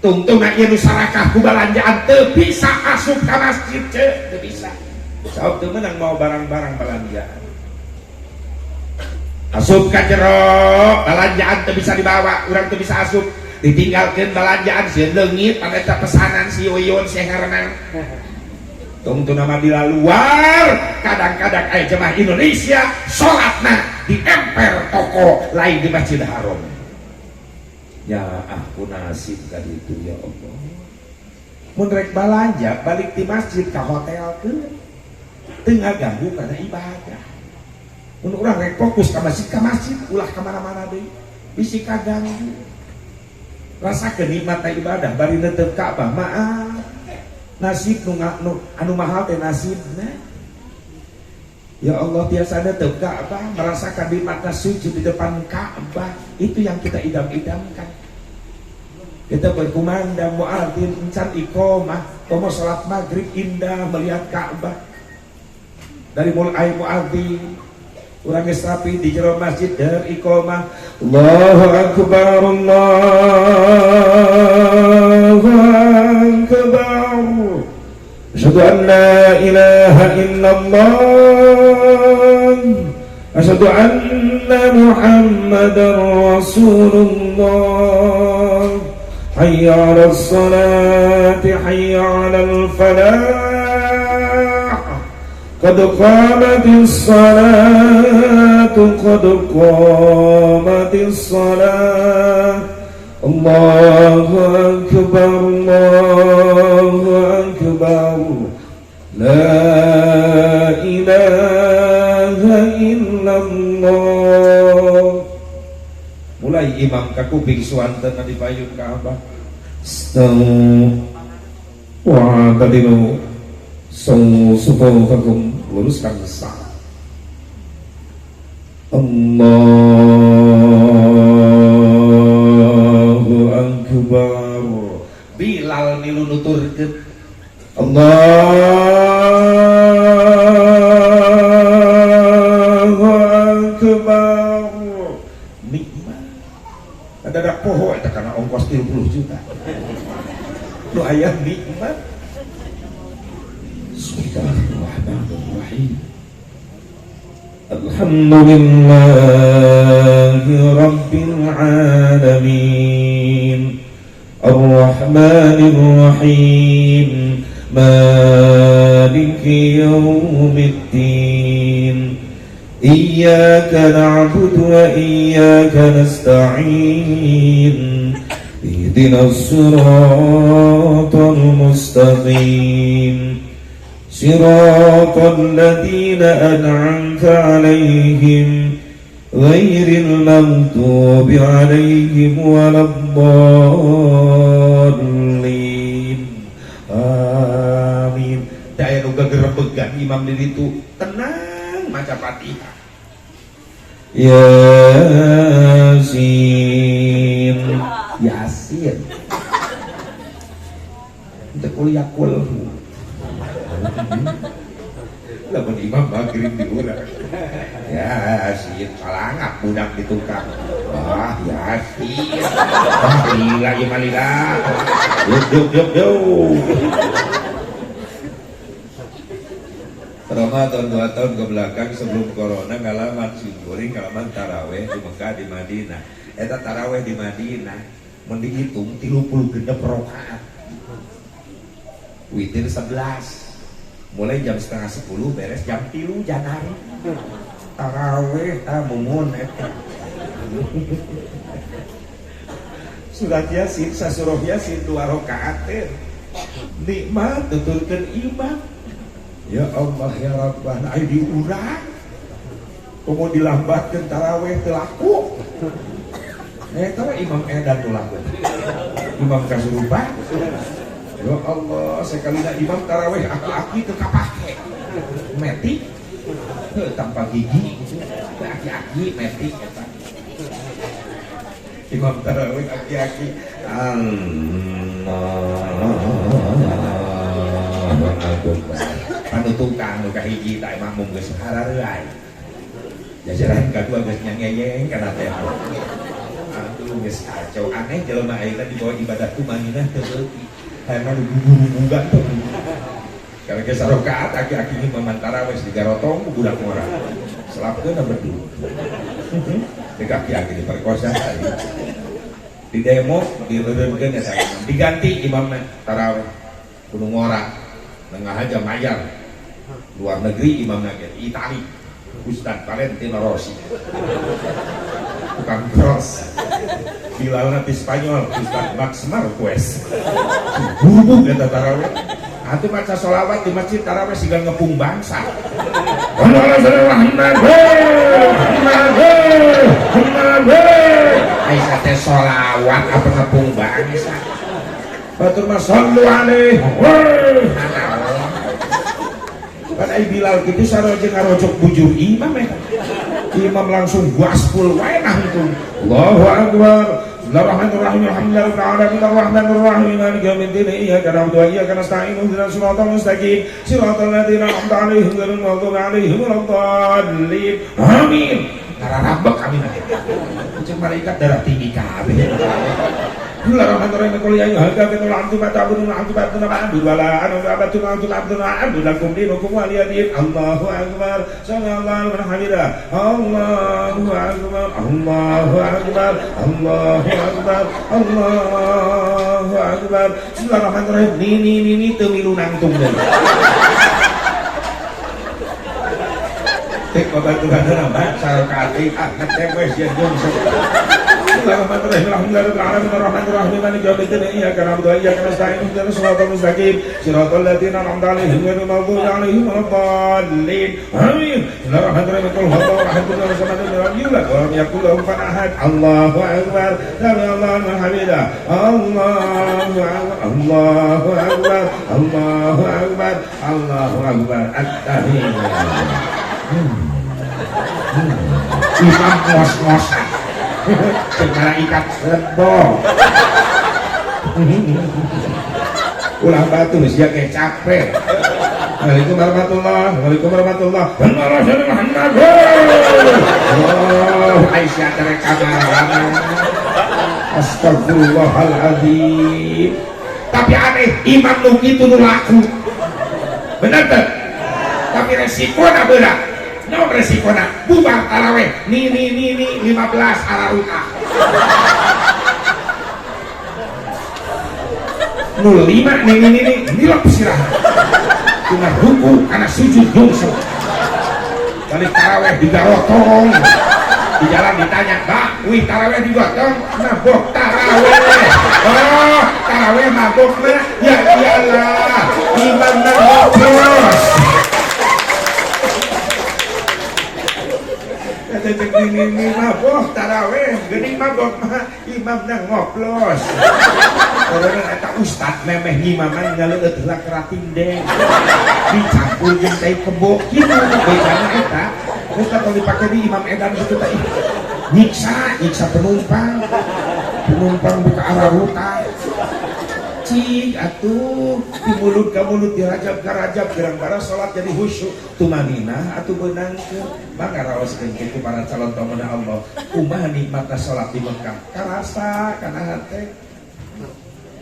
Tungtungna ieu nu sarakah ku balanjaan teu bisa asup ka masjid ceu, teu bisa. Sabab teu meunang mau barang-barang balanjaan. Asup ka jero, balanjaan teu bisa dibawa, urang teu bisa asup. Ditinggalkeun balanjaan sieun leungit pan eta pesanan si Uyun si Herman. Tungtungna mah di luar, kadang-kadang aya jemaah Indonesia salatna di emper toko lain di Masjid Haram. Ya aku nasib ka ditu ya Allah. Mun rek balanja balik di masjid ka hotel ke teu ngaganggu kana ibadah. Mun urang rek fokus ka masjid ulah ka mana-mana deui. Bisi kaganggu. Rasakeun nikmat ibadah bari neuteup Ka'bah maaf. Nasib nu anu mahal teh nasibna. Ya Allah biasa neuteup Ka'bah merasakan nikmatna sujud di depan Ka'bah, itu yang kita idam-idamkan. Kita berkumandang muadzin encan iqamah, komo salat maghrib indah melihat Ka'bah. Dari mulai muadzin urang geus rapi di jero masjid der iqamah, Allahu akbar Allahu akbar. Asyhadu an la ilaha illallah. Asyhadu anna Muhammadar Rasulullah. Hayya 'alas salati, hayya 'alal falah. Qad qamatis salatu, qad qamatis salah. Allahu akbar, Allahu akbar. La ilaha illallah. Mulai imam kakuping suanten di payun Ka'bah. Stau wa tadilu sufufakum, luruskan saf. Allahu akbar. Bilal milu nuturkeun Allahu akbar. Nikmat. Ada poho eta kana ongkos 30 juta. Nu aya nikmat. Bismillahirrahmanirrahim. Alhamdulillahi rabbil alamin. Arrahmanir rahim. Maliki yaumiddin. Iyyaka na'budu wa iyyaka nasta'in. Ihdinas siratal mustaqim. Siratal ladzina an'amta 'alaihim ghairil maghdubi 'alaihim waladdallin. Amin. Daya nu gagerebegan imam di ditu tenang maca Fatihah. Yasin. Yasin. Untuk kuliah kulhu. Lamun imam maghrib di urang. Yasin kalangap budak di tukang. Wah, Yasin. Wah, lila ieu mah lila. Yuk yuk yuk yuk. Ramadan 2 tahun ke belakang sebelum corona ngalaman simkuring ngalaman taraweh di Mekah di Madinah. Eta taraweh di Madinah mun dihitung 36 rakaat. Witir 11. Mulai jam 9:30 beres jam 3 janari. Taraweh tah mumun eta. Surat Yasin, sasurah Yasin 2 rakaat teh. Nikmat tuturkeun imam. Ya Allah ya Rabbana ai di urang. Komo dilambatkeun taraweh teu laku. Eta mah imam edan nu laku. Imam kasurupan. Ya Allah, sekalina imam taraweh aki-aki teu kapake. Metik heuh tanpa gigi. Aki-aki metik eta. Imam taraweh aki-aki Allahu akbar. Anu tukang nu kahiji tah makmum geus harareuay. Jajaran kadua geus nyangeyeng kana teh. Aduh geus kacau aneh jelema ayeuna dibawa ibadah tumaninah teu beuki. Hayang nu gugu-gugugan teh. Karena geus sarakaat aki-aki imaman tarawih digarotong ku budak ngora. Selapkeun berdu. Dek aki-aki diperkosa tadi. Di demo dileureunkeun eta imam. Diganti imamna tarawih. Kudu ngora. Nengah aja mayar. Luar negeri imamna ge Itali. Ustaz Valentino Rossi. Tukang cross. Bilal nanti Spanyol, Ustaz Max Marquez. Gurubug eta taraweh. Atuh maca sholawat di masjid taraweh siga ngepung bangsa. Aisyah teh sholawat apa ngepung bangsa. Batur mah sallu alaihi. Kan ai Bilal kitu sarua jeung ngarojok bujur imam eta. Imam langsung gaspol wae nangtung. Allahu akbar. Bismillahirrahmanirrahim. Alhamdulillahirabbil alamin arrahmanirrahim maliki yaumiddin iyyaka na'budu wa iyyaka nasta'in ihdinas siratal mustaqim siratal ladzina an'amta 'alaihim ghairil maghdubi 'alaihim waladdallin. Amin. Ngararabek amin. Cek malaikat darah tinggi kabeh. Bismillahirrahmanirrahim. Qul ya ayyuhal kafirun la a'budu ma ta'budun wa antum ta'buduna ma a'budu wa la ana 'abidun wa antum ta'buduna ma a'budu lakum dinukum waliyadin. Allahu akbar. Sami'allahu liman hamidah. Allahu akbar. Allahu akbar. Allahu akbar. Allahu akbar. Bismillahirrahmanirrahim. Nini nini teu milu nangtung deui. Tik babaturan mah sarakaat ah teh we sieun jeung. Bismillahirrahmanirrahim. Alhamdulillahirabbil alamin arrahmanirrahim maliki yaumiddin iyyaka na'budu wa iyyaka nasta'in ihdinas siratal mustaqim siratal ladzina an'amta 'alaihim ghairil maghdubi 'alaihim waladdallin. Amin. Bismillahirrahmanirrahim. Qul huwallahu ahad Allahu samad lam yulad wa lam yakul lahu kufuwan ahad. Allahu akbar. Sami'allahu liman hamidah. Allahu akbar. Allahu akbar. Allahu akbar. Allahu akbar. At-tahiyyat. Imam ngos-ngosan. Cek malaikat lebong. Ulah batu sia ge capek. Waalaikumsalam warahmatullahi wabarakatuh. Warahmatullahi wabarakatuh. Oh, Aisyah terekaman. Astagfirullahaladzim. Tapi aneh, imam nu kitu nu laku. Bener teu? Tapi resikona berat. Naon resikona? Bubar taraweh. Ni ni ni ni 15 araruta. 05 ni ni ni nilep sirah. Tina ruku kana sujud nyungsep. Balik taraweh digarotong. Di jalan ditanya, "Mbak, wih taraweh digotong?" Mabok taraweh. Oh, taraweh mabok mah. Ya iyalah, imam mabok terus. Cek ini mabok taraweh, geuning mabok mah imamna ngoplos. Karena eta ustad memeh ngimaman ngaleueut heula kerating deng. Dicampur jeung tai kebo kitu becana eta. Geus tong dipake di imam edan kitu teh. Nyiksa, nyiksa penumpang. Penumpang buka araruta. Cik atuh di mulut ka mulut di rajab ka rajab gerang bara salat jadi khusyuk tumanina atuh beunangkeun mangga raoskeun kitu para calon tomona Allah kumaha nikmatna salat di Mekah karasa kana hate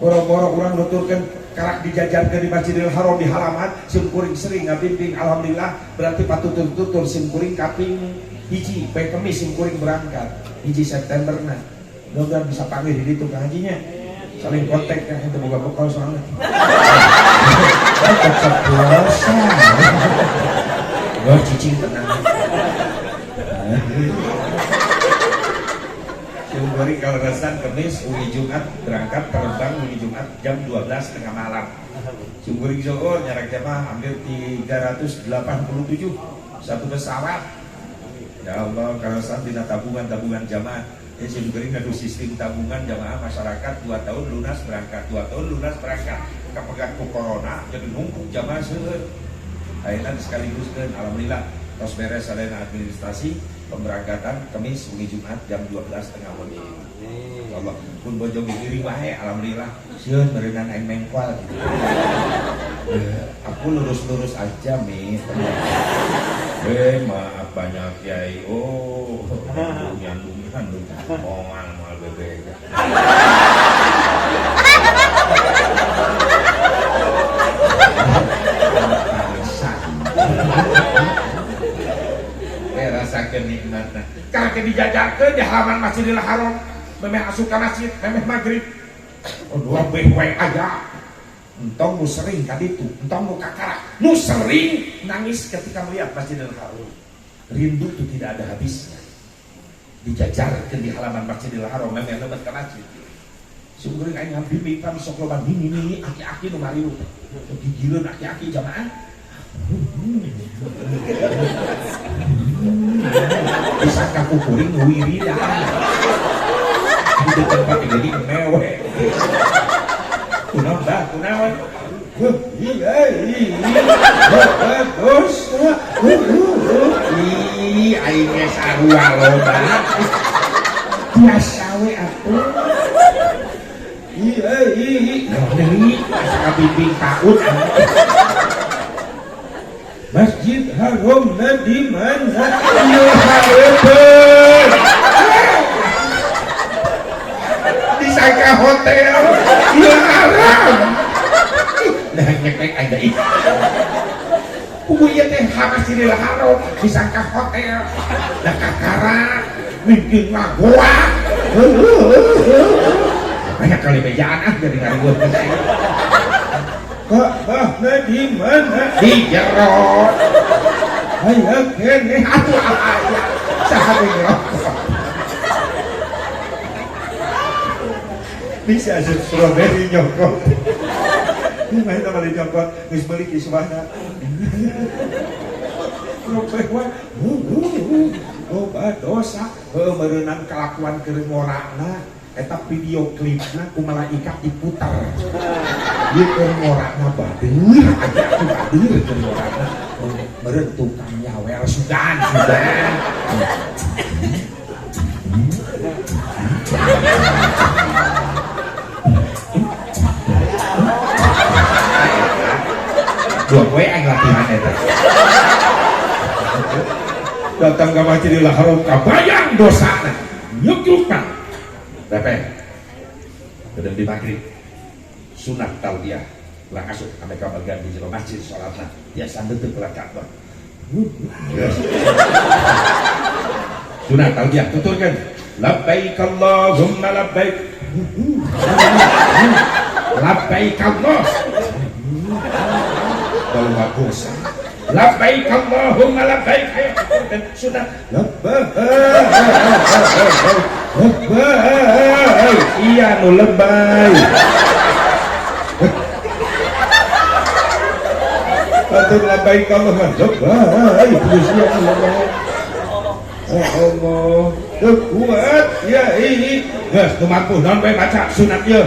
boro-boro urang nuturkeun karak dijajarkeun di Masjidil Haram di halaman sim kuring sering ngabimbing alhamdulillah berarti patutur-tutur sim kuring kaping hiji poe Kemis sim kuring berangkat 1 September na mudah-mudahan bisa panggil di ditu ka hajinya saling kontak kan itu boga bekal soalnya keceplosan gua cicing tenang Syukur kalau resan Kemis wengi Jumat berangkat terbang wengi Jumat jam 12 tengah malam. Syukur Johor nyarak jamaah hampir 387 satu pesawat. Ya Allah kalau resan dina tabungan-tabungan jamaah. Ya syukur ngadu sistem tabungan jamaah masyarakat 2 tahun lunas berangkat, 2 tahun lunas berangkat. Kapegat ku corona jadi numpuk jamaah seueur. Ayeuna sekaligus keun alhamdulillah tos beres sadayana administrasi pemberangkatan Kemis wengi Jumat jam 12 tengah wengi. Allah pun bojo giring wae alhamdulillah sieun berenang aing mengkoal gitu. Aku lurus-lurus aja mi. Maaf banyak kiai. Oh, nyandung nyandung moal moal bebek. Rasakeun nikmatna. Karek dijajakeun di halaman Masjidil Haram, memeh asup ka masjid, memeh magrib. Oh, dua beh wae aya. Entong nu sering ka ditu, entong nu kakara, nu sering nangis ketika melihat Masjidil Haram. Rindu itu tidak ada habisnya. Dijajarkeun di halaman Masjidil Haram memeh lebet ka masjid. Sungguh aing ngabimbing kami sok loba nini-nini aki-aki nu mariu teh. Gigireun aki-aki jamaah. Disangka ku kuring wiridan. Di tempat jadi mewah. Kunaon bah, kunaon? Dosa. Ih, aing ge sarua loba. Biasa we atuh. Iya, iya, deui asa kabimbing taun. Masjid Haramna di mana? Ieu hareupeun. Disangka hotel, ieu haram. Nah nyekrek aing deui. Kudu ieu teh Masjidil Haram disangka hotel. Da kakara mungkin ngagoa. Banyak kali bejaan ah jadi ngariweuh ke saya. Ka'bahna di mana? Di jero. Aya keneh atuh aya. Saha teh ngerokok? Bisa asup strawberry nyokot. Ini mah eta bali nyokot geus meuli kiswahna. Robeh wae. Loba dosa heueuh meureunang kalakuan keur ngorana. Eta video klipna ku malaikat diputar. Ieu keur ngorana bader aja atuh bader keur ngorana. Meureun tukang nyawer sugan sugan. Dua poe aing latihan eta. Datang ka Masjidil Haram kabayang dosana. Nyukyukan. Pepe, gedeng di maghrib, sunat tauliah, lah asup ame ka bagian di jero masjid salatna, biasa neuteuk lah Ka'bah. Sunat tauliah tuturkeun, labbaik Allahumma labbaik, labbaik Allah, kalau bagus, labbaik Allahumma labbaik, ayo tuturkeun sunat, labbaik. Lebay, iya nu lebay. Atur lebay kalau mah lebay, terus iya nu lebay. Oh Allah, teu kuat ya ini. Geus nu mampu naon we maca sunat ieu.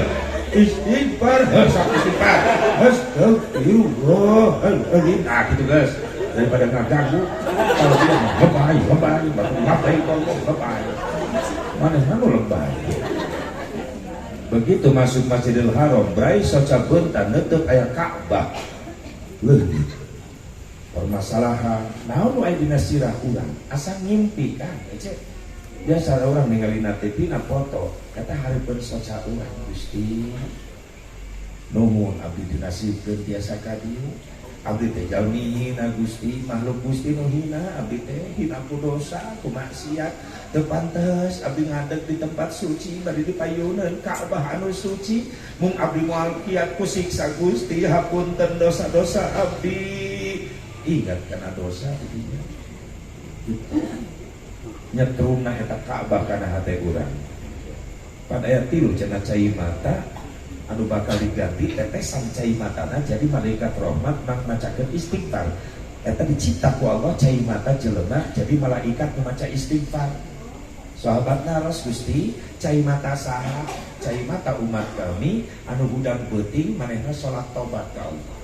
Istighfar, heuh sok istighfar. Astagfirullahaladzim. Nah gitu geus, daripada ngaganggu. Kalau dia mah lebay, lebay, baru lebay, kalau lebay. Mana nu lebay. Begitu masuk Masjidil Haram, brai soca beuntan neuteuk aya Ka'bah. Leuh. Permasalahan naon nu aya dina sirah urang? Asa ngimpi kan, ece. Biasa urang ningali na TV na foto, eta hareupeun soca urang Gusti. Nuhun abdi dinasibkeun tiasa ka dieu. Abdi teh jalmi hina Gusti, makhluk Gusti nu hina, abdi teh hina ku dosa, ku maksiat. Teu pantes abdi ngadeg di tempat suci bari dipayuneun Ka'bah anu suci. Mung abdi moal kiat ku siksa Gusti, hapunten dosa-dosa abdi. Ingat kana dosa didinya. Gitu. Nyetrumna eta Ka'bah kana hate urang. Pada ayat 3 cenah cai mata anu bakal diganti tetesan cai matana jadi malaikat rahmat mang macakeun istighfar. Eta dicipta ku Allah cai mata jelema jadi malaikat nu maca istighfar. Sahabat naros Gusti, cai mata saha? Cai mata umat kami anu hudang peuting manehna salat tobat ka Allah.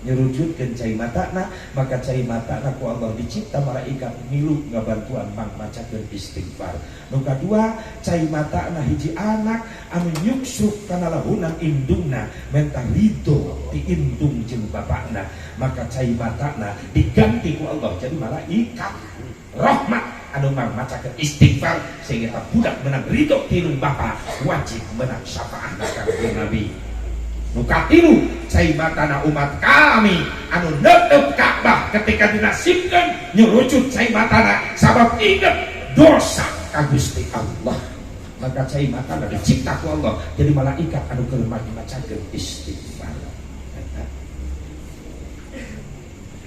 Nyerujutkeun cai matana, maka cai matana ku Allah dicipta malaikat milu ngabantuan mang macakeun istighfar. Nu kadua, cai matana hiji anak anu nyuksuk kana lahunan indungna menta ridho ti indung jeung bapakna, maka cai matana diganti ku Allah jadi malaikat rahmat anu mang macakeun istighfar sehingga budak menang ridho ti indung bapa wajib menang syafaat ka Nabi. Nu katilu cai matana umat kami anu neup Ka'bah ketika dinasibkeun nyurucut cai matana sabab inget dosa ka Gusti Allah, maka cai matana dicipta ku Allah jadi malaikat anu keur macakeun istighfar.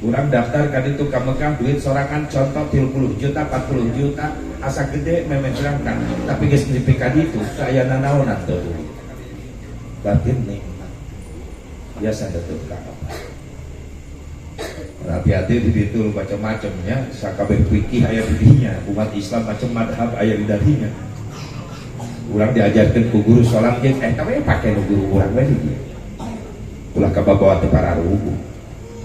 Urang daftar ka ditu ka Mekah duit sorangan contoh 30 juta 40 juta Asa gede memeh berangkat, tapi geus nepi ka ditu teu aya nanaonan teu batin nikmat. Biasa tetep ka apa. Hati-hati di ditu macam-macamnya, sakabeh fikih aya di dinya, umat Islam macam madhab aya di dadinya. Urang diajarkeun ku guru salat ge, tapi pake nu guru urang we di dieu. Ulah kababawa teu pararuguh.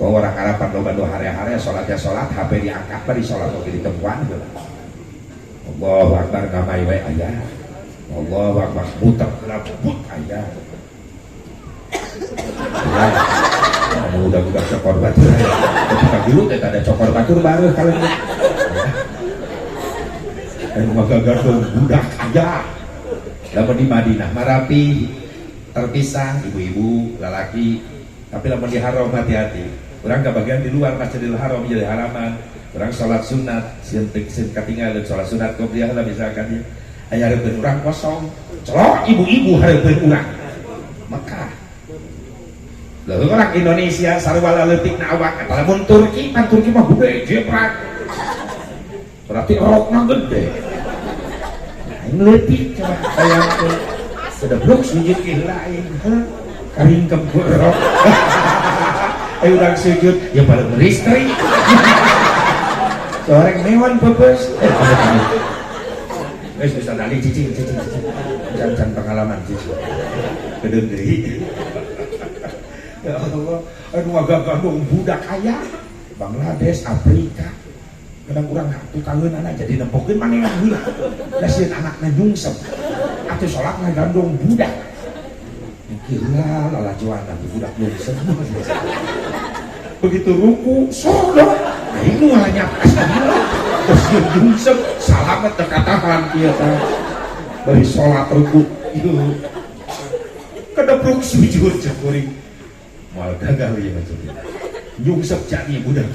Kalau orang harapan loba nu hare-hare salat ya salat, HP diangkat bari salat oge ditemuan heula. Allahu akbar ngamai we aya. Allahu akbar muter heula but aya. Ya. Udah-udah cokor batur. Ketika dulu teh ada cokor batur baru kalau ini. Anu ngagagandong budak aya. Lamun di Madinah marapi terpisah ibu-ibu, lalaki. Tapi lamun di Haram hati-hati. Urang kebagian di luar Masjidil Haram jadi haraman. Urang sholat sunat, sieun sieun katinggalan sholat sunat qobliyah lah misalkan ya. Aya hareupeun urang kosong. Celok ibu-ibu hareupeun urang. Mekah. Lalu orang Indonesia sarua leutikna awak eta lamun Turki pan Turki mah gede jebrak. Berarti rokna gede. Aing leutik coba bayangkeun. Sedebluk sujud ke heula aing. Heuh, karingkem ku rok. Ayo urang sujud ya pada beristri. Seorang mewon pepes. Amit. Wis bisa dali cicing cicing cicing. Can pengalaman cicing. Kedeung deui. Ya Allah, aduh agak gandong budak kaya Bangladesh, Afrika. Kadang urang tukangeun jadi nempokeun manehna heula. Da sieun anakna nyungsep. Atuh salat ngagandong budak. Mikir lah lalajoan atuh budak nyungsep. Begitu ruku, sodok. Aing nu ngalanyap astagfirullah. Terus sieun nyungsep, salamet teu katahan kieu teh. Bari salat ruku, ieu. Kedepruk sujud cek kuring. Moal gagal ieu mah cek. Nyungsep jadi budak.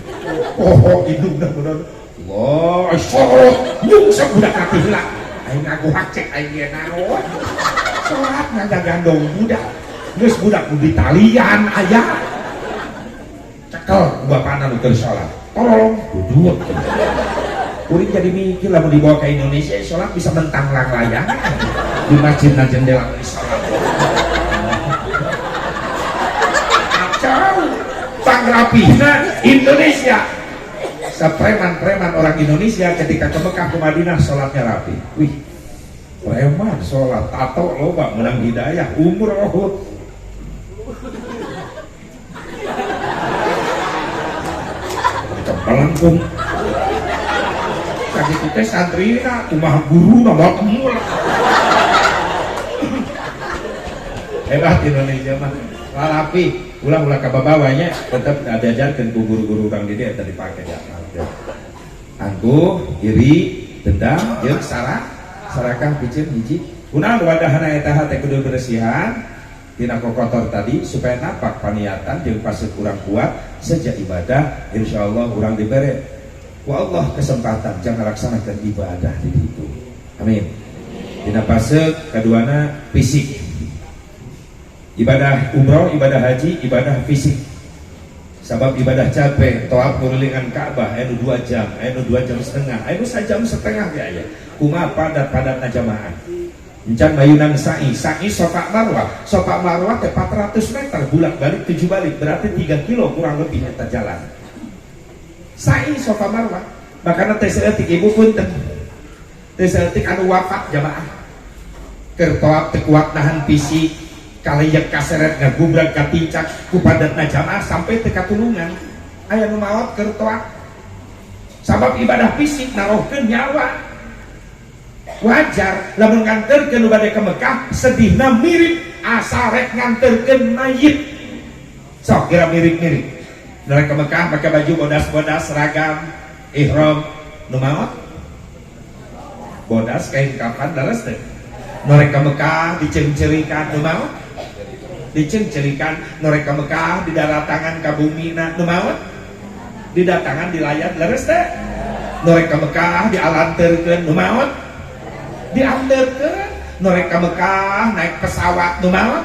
Poho indungna bener. Allah, sorot nyungsep budak hati heula. Aing ngaku hak cek aing ge naon. Salat ngagandong budak. Geus budak nu ditalian aya. Cekel ku bapana nu keur salat. Tolong duduk. Kuring jadi mikir lamun dibawa ke Indonesia salat bisa mentang lang-layang di masjid na jendela bari salat. Kacau. Pangrapihna Indonesia. Sepreman-preman orang Indonesia ketika ke Mekah ke Madinah sholatnya rapi. Wih, preman sholat tato loba menang hidayah umroh. Melengkung. Sakitu teh santrina kumaha guruna moal kemul. Hebat Indonesia mah. Lalapi ulah-ulah ka babawanya tetep diajarkeun ku guru-guru urang di dieu eta dipake di akal. Angkuh, iri, dendam, jeung sarakah piceun hiji. Kunaon wadahna eta teh kudu bersihan tina kokotor tadi supaya napak paniatan jeung pasir kurang kuat sejak ibadah insyaallah urang dibere ku Allah kesempatan jangan laksanakan ibadah di ditu. Amin. Dina fase kaduana fisik. Ibadah umroh, ibadah haji, ibadah fisik. Sabab ibadah capek, tawaf ngurilingan Ka'bah anu 2 jam, anu 2 jam setengah, anu 1 jam setengah ya ya. Kumaha padat-padatna jamaah. Encan mayunan sa'i, sa'i Sofa Marwah. Sofa Marwah teh 400 meter bolak-balik 7 balik, berarti 3 kilo kurang lebih eta jalan. Sa'i Sofa Marwah. Makana teh saeutik ibu punten. Teh saeutik anu wafat jamaah. Keur tawaf teu kuat nahan fisik, kaleyek kaseret ngagubrak katincak ku padatna jamaah sampai teu katulungan. Aya nu maot keur tawaf. Sabab ibadah fisik narohkeun nyawa. Wajar lamun nganterkeun nu bade ke Mekah sedihna mirip asa rek nganterkeun mayit. Sok kira mirip-mirip. Nu rek ke Mekah make baju bodas-bodas seragam ihram nu maot bodas kain kafan leres teh. Nu rek ke Mekah diceungceurikan nu maot diceungceurikan, nu rek ke Mekah didaratangan ka bumina nu maot didatangan dilayat leres teh. Nu rek ke Mekah dialanteurkeun nu maot diantarkan, nu rek ke Mekah naik pesawat nu maot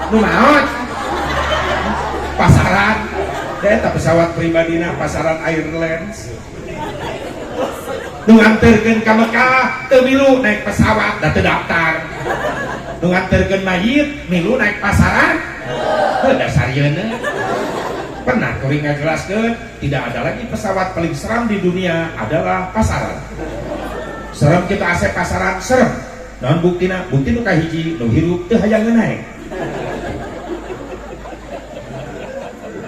nu maot pasaran deh, tak pesawat pribadina pasaran Airlines. Nu nganterkeun ka Mekah teu milu naik pesawat da teu daftar. Nu nganterkeun mayit milu naik pasaran. Heuh dasar yeuna. Pernah kuring ngajelaskeun, tidak ada lagi pesawat paling seram di dunia adalah pasaran. Serem kita asep pasaran, serem. Naon buktina? Bukti nu kahiji nu hirup teu hayang naik.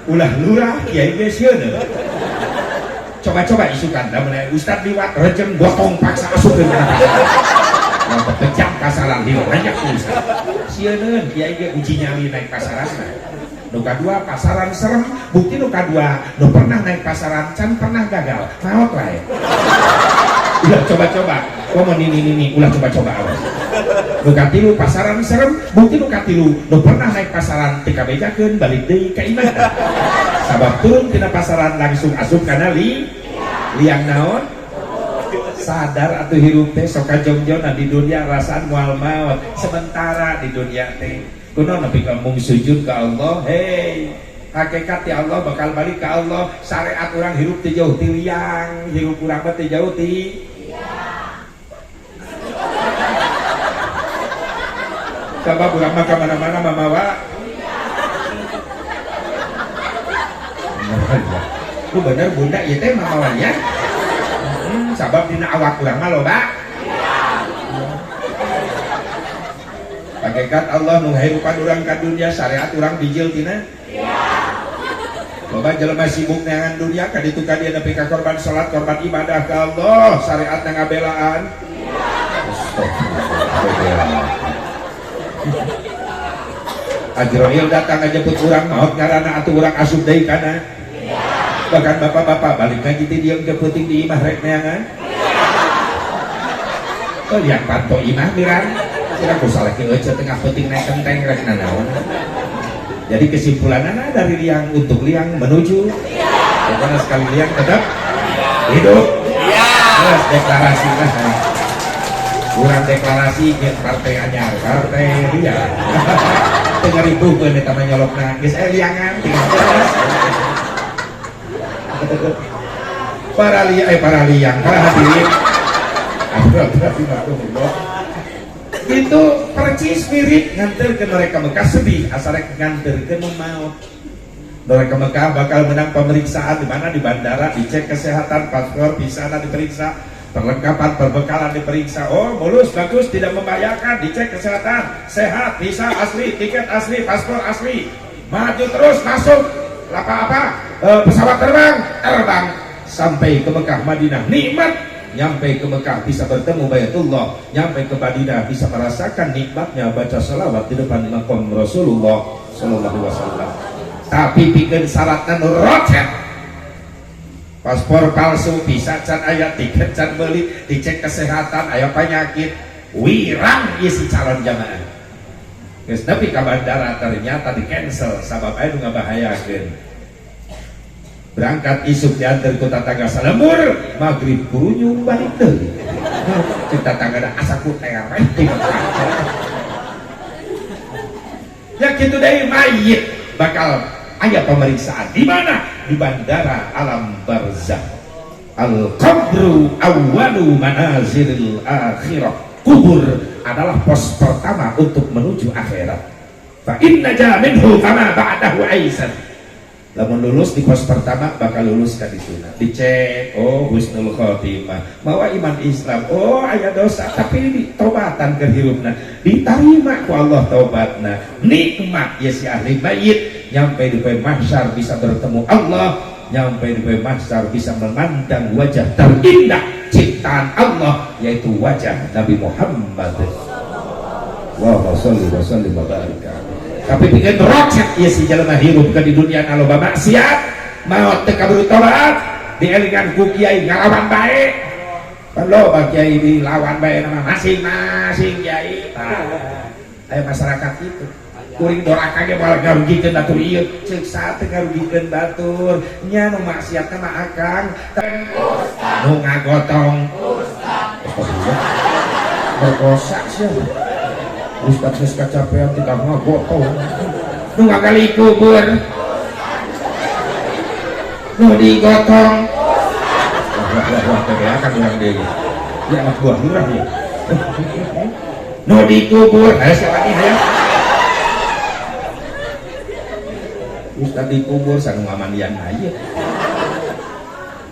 Ulah lurah kiai ge sieun. Coba-coba isukan da mun ustad liwat rejeng gotong paksa asupkeun kana pasaran. Mun pecah pasaran dilonjak ku ustad. Sieun kiai ge uji nyali naik pasaran. Nu kadua pasaran serem, bukti nu kadua nu pernah naik pasaran can pernah gagal, maot wae. Ulah coba-coba, komo nini-nini ulah coba-coba awas. Nu katilu pasaran serem, bukti nu katilu nu pernah naik pasaran teu kabejakeun balik deui ka imah. Sabab turun tina pasaran langsung asup kana liang naon? Sadar atuh hirup teh sok kajongjonan di dunia rasaan moal maot, sementara di dunia teh kuno nepi ka mung sujud ka Allah, hei hakikat ya Allah bakal balik ka Allah, syariat urang hirup teh jauh ti liang, hirup urang mah teh jauh ti sabab urang mah ka mana-mana mamawa. Lu bener bunda ieu teh mamawa liang. Sabab dina awak urang mah loba. Hakikat Allah nu ngahirupan urang ka dunia, syariat urang bijil tina. Loba jelema sibuk neangan dunia ka ditu ka dieu nepi ka korban salat, korban ibadah ka Allah, syariatna ngabelaan. Astagfirullah. Ajroil datang ngajemput urang maot ngaranna atuh urang asup deui kana. Bahkan bapak-bapak balik ngaji ti dieu peuting di imah rek neangan. Oh liang panto imah mirang. Kira ku salaki euceu tengah peuting naik kenteng rek nanaon. Jadi kesimpulanana dari liang untuk liang menuju pokoknya sekali liang tetap hidup. Terus deklarasi lah. Kurang deklarasi jeung partai anyar, partai liang. Teu ngaribuhkeun eta mah nyolokna geus aya liangan tinggal terus. Para para liang, para hadirin. Itu percis mirip nganterkeun mereka Mekah sedih asal rek nganterkeun nu maot. Mereka Mekah bakal menang pemeriksaan di mana di bandara dicek kesehatan, paspor visa diperiksa, perlengkapan perbekalan diperiksa. Oh mulus bagus tidak membahayakan, dicek kesehatan, sehat, visa asli, tiket asli, paspor asli, maju terus masuk apa-apa, pesawat terbang, terbang sampai ke Mekah Madinah, nikmat. Nyampe ke Mekah bisa bertemu Baitullah, nyampe ke Madinah bisa merasakan nikmatnya baca salawat di depan makam Rasulullah sallallahu alaihi wasallam. Tapi pikeun syaratna nu rocet, paspor palsu bisa can aya, tiket can beli, dicek kesehatan aya penyakit, wirang ieu si calon jamaah. Geus nepi ka bandara ternyata di cancel sabab aya nu ngabahayakeun. Berangkat isuk diantar ke tetangga salembur, maghrib kurunyung balik deui. Cek tetangga da asa ku tereh ti Mekah. Ya kitu deui mayit bakal aya pemeriksaan di mana? Di bandara alam barzah. Al qabru awwalu manazilil akhirah. Kubur adalah pos pertama untuk menuju akhirat. Fa inna minhu fama ba'dahu aisan. Lamun lulus di pos pertama bakal lulus ka dituna. Dicek, oh husnul khotimah, mawa iman Islam, oh aya dosa tapi ditobatan ke hirupna, diterima ku Allah taubatna. Nikmat ya si ahli mayit nyampe di poe mahsyar bisa bertemu Allah, nyampe di poe mahsyar bisa memandang wajah terindah ciptaan Allah yaitu wajah Nabi Muhammad. Allahumma sholli wa sallim wa barik alaihi. Tapi bikin rocet ya si jelema hirup ke di dunia loba maksiat, maot teu kaburu tobat, dielingan ku kiai ngalawan bae. Pan loba kiai dilawan bae nama masing-masing kiai. Tah, aya masyarakat itu. Kuring doraka ge moal ngarugikeun batur ieu, ceuk saha teu ngarugikeun batur. Nya nu maksiatna mah akang. Nu ngagotong. Ustaz. Merkosa sia. Ustaz geus kacapean tidak ngagotong. Nu ngagali kubur. Nu digotong. Wah, wah, wah, wah, Didoakan urang deui. Ya anak buah lurah ya. Nu dikubur, aya siapa nih hayang? Ustaz dikubur sanu ngamandian aya.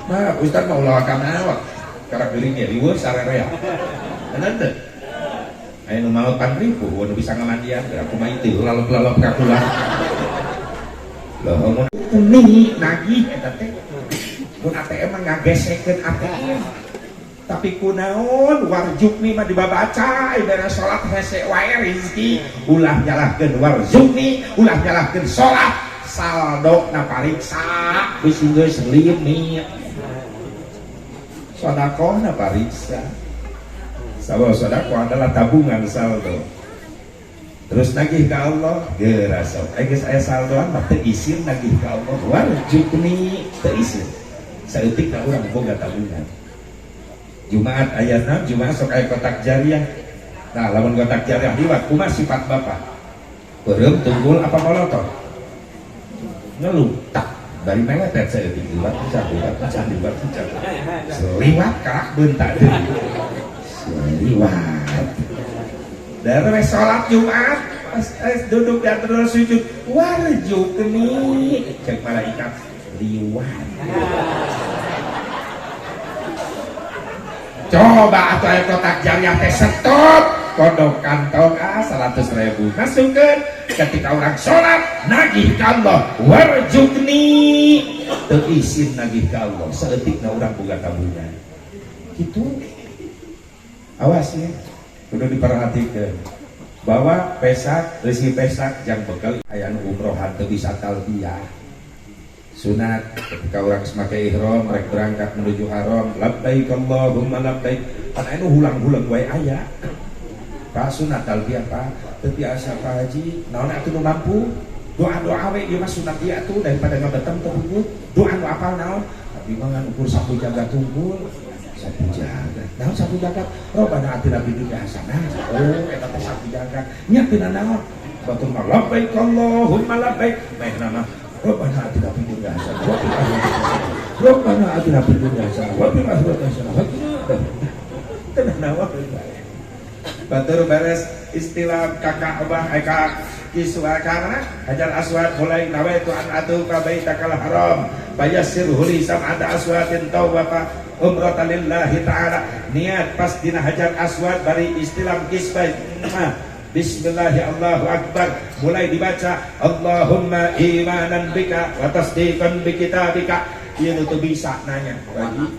Nah, Ustaz mau ulah ka awak. Karak geuring ge riweuh sarerea. Bener teu? Aya nu maot pan ribu, nu bisa ngamandian, geura kumaha teu lalop-lalop ka kula. Loh, mun kuning nagih eta teh. Mun ATM mah ngagesekeun ATM. Tapi kunaon warjukni mah dibabaca ibadah salat hese wae rezeki, ulah nyalahkeun warjukni, ulah nyalahkeun salat, saldo na pariksa bisi geus limit. Sedekah na pariksa. Sabab sedekah adalah tabungan saldo. Terus nagih ka Allah, geura sok. Aya geus aya saldoan mah teu isin nagih ka Allah, warjukni teu isin. Saeutik ka urang boga tabungan. Jumat ayat 6, Jumat sok aya kotak jariah. Nah, lamun kotak jariah liwat kumaha sifat bapak? Beureum tunggul apa molotot? Ngeluh tak bari meletet saeutik liwat pecah liwat pecah liwat pecah. Seliwat karak bentak deui. Seliwat. Dari sholat Jumat pas duduk di antara sujud warjukni cek malaikat liwat. Coba atau aya kotak jariah teh stop kodok kantong 100.000 masukkan ketika orang sholat nagih ka Allah warjukni teu isin nagih ka Allah saeutikna urang boga tabungan gitu. Awas ya, kudu diperhatikan bahwa pesak resi pesak jang bekal aya nu umrohan teu bisa talbiyah sunat ketika orang semakai ihram rek berangkat menuju haram labbaik Allahumma labbaik pan anu hulang-hulang wae aya pak sunat talbiyah pak teu biasa Pak Haji naon atuh nu mampu doa-doa we ieu mah sunat ieu atuh daripada ngabetem teu unggul doa nu apal naon abdi mah ngan ukur sapu jagat unggul sapu jagat naon sapu jagat Robbana atina fid dunya hasanah oh eta teh sapu jagat nya tina naon batur mah labbaik Allahumma labbaik meh nama Rabbana atina fid dunya hasanah wa fil akhirati hasanah Rabbana atina fid dunya hasanah wa fil akhirati hasanah wa qina adzabannar. Tenang nawa batur beres istilah ka Ka'bah ka kiswa kana Hajar Aswad mulai nawaitu an atuka baitakal haram fayassir huli sam'ata aswatin tawwafa umratan lillahi ta'ala niat pas dina Hajar Aswad bari istilah kiswa Bismillahirrahmanirrahim Allahu Akbar mulai dibaca Allahumma imanan bika wa tasdiqan bi kitabika ieu nu teu bisa nanya lagi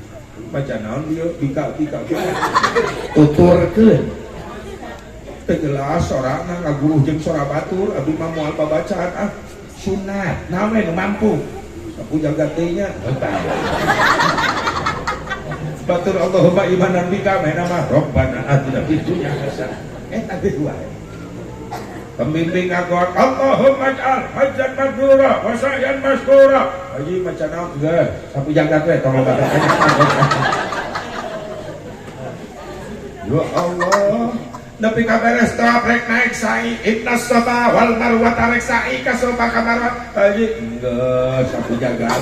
baca naon ieu bika bika tuturkeun teu jelas sorana ngaguruh jeung sora batur abdi mah moal babacaan ah sunat naon we nu mampu sapu jagat teh nya batur Allahumma imanan bika meh nama Rabbana atina fid dunya hasanah eta geus wae. Pembimbing aku Allahumma ij'al hajjan mabrura wa sa'yan masykura. Haji maca naon geus sapu jagat we tong loba. Ya Allah, nepi ka beres tawaf rek naik sa'i innas safa wal marwa rek sa'i ka safa ka marwa. Haji geus sapu jagat.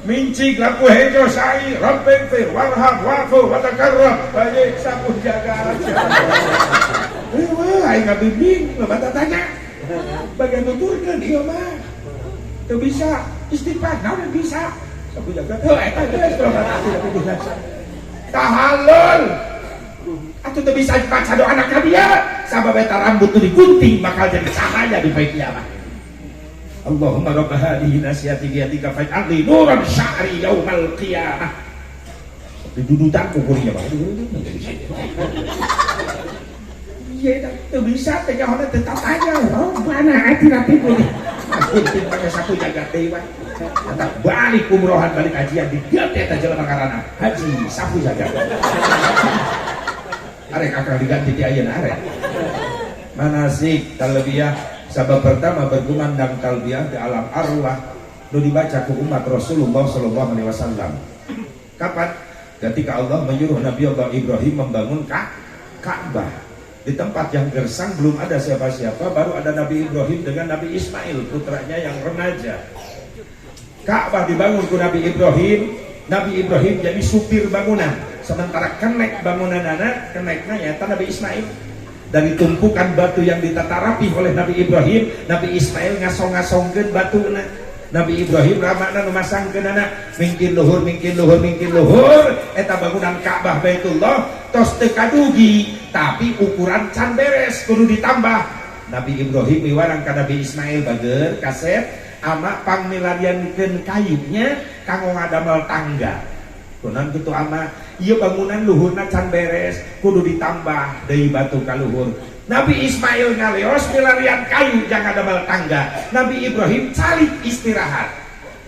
Mincik lampu hejo sa'i rabbik fir warham wa'fu wa takarram. Haji sapu jagat. Wah, aing ngabimbing, loba tanya. Bagian nuturkeun ieu mah. Teu bisa istighfar, naon bisa. Sapu jagat heuh eta geus loba teu bisa. Tahallul. Atuh teu bisa dibaca doa anak ka dieu, sabab eta rambut nu digunting bakal jadi cahaya di poe kiamat. Allahumma rabb hadhihi nasiyati biyadika faj'alni nuran sya'ri yaumal qiyamah. Didudutan kukurnya Bang. Iya, teu bisa teh nyahona teu tatanya. Rabbana atina fid dunya. Gunting pakai sapu jagat deui wae. Eta balik umrohan balik hajian diganti eta jelema ngaranna Haji Sapu Jagat. Arek akang diganti ti ayeuna arek. Manasik talbiyah sabab pertama berkumandang talbiyah di alam arwah nu dibaca ku umat Rasulullah sallallahu alaihi wasallam. Kapan? Ketika Allah menyuruh Nabi Allah Ibrahim membangun Ka'bah. Di tempat yang gersang belum ada siapa-siapa, baru ada Nabi Ibrahim dengan Nabi Ismail putranya yang remaja. Ka'bah dibangun ku Nabi Ibrahim. Nabi Ibrahim jadi supir bangunan, sementara kenek bangunan anak kenekna nyata Nabi Ismail. Dari tumpukan batu yang ditata rapi oleh Nabi Ibrahim, Nabi Ismail ngasong-ngasongkeun batuna. Nabi Ibrahim ramana nu masangkeunana mingkin luhur, mingkin luhur, mingkin luhur. Eta bangunan Ka'bah Baitullah tos teu kadugi, tapi ukuran can beres, kudu ditambah. Nabi Ibrahim miwarang ka Nabi Ismail, "Bager, kasep, ama pangmilariankeun kayunya kanggo ngadamel tangga." "Kunaon kitu, ama?" "Ieu bangunan luhurna can beres, kudu ditambah deui batu ka luhur." Nabi Ismail ngaleos milarian kayu jang ngadamel tangga. Nabi Ibrahim calik istirahat.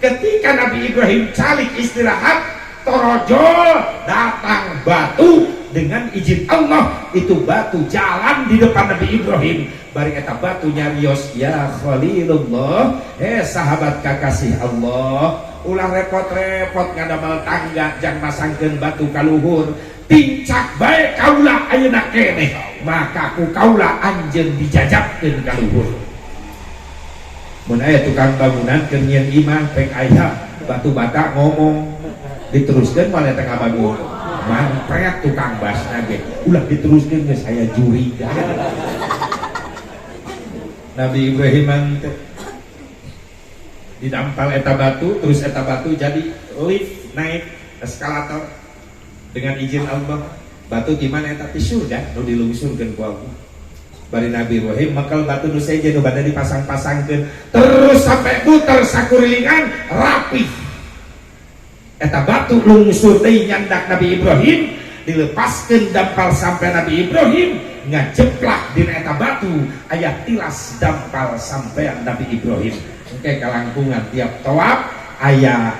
Ketika Nabi Ibrahim calik istirahat, torojol datang batu. Dengan izin Allah, itu batu jalan di depan Nabi Ibrahim. Bari eta batu nyarios, "Ya Khalilullah, eh sahabat kakasih Allah, ulah repot-repot ngadamel tangga jang masangkeun batu kaluhur. Tincak bae kaula ayeuna keneh, maka ku kaula anjeun dijajabkeun ka luhur." Mun aya tukang bangunan keur nyieun imah, pek aya batu bata ngomong, diteruskeun moal eta ngabangun. Mangpret tukang basna ge, "Ulah diteruskeun, geus aya juriga." Nabi Ibrahim teh didampal eta batu, terus eta batu jadi lift, naik eskalator dengan izin Allah. Batu di mana eta? Di surga nu dilungsurkeun ku Allah. Bari Nabi Ibrahim makal batu nu sejen nu bade dipasang-pasangkeun, terus sampai puter sakurilingan rapi. Eta batu lungsur deui nyandak Nabi Ibrahim, dilepaskeun dampal sampai Nabi Ibrahim ngajeplak dina eta batu, aya tilas dampal sampean Nabi Ibrahim. Engke kalangkungan tiap tawaf aya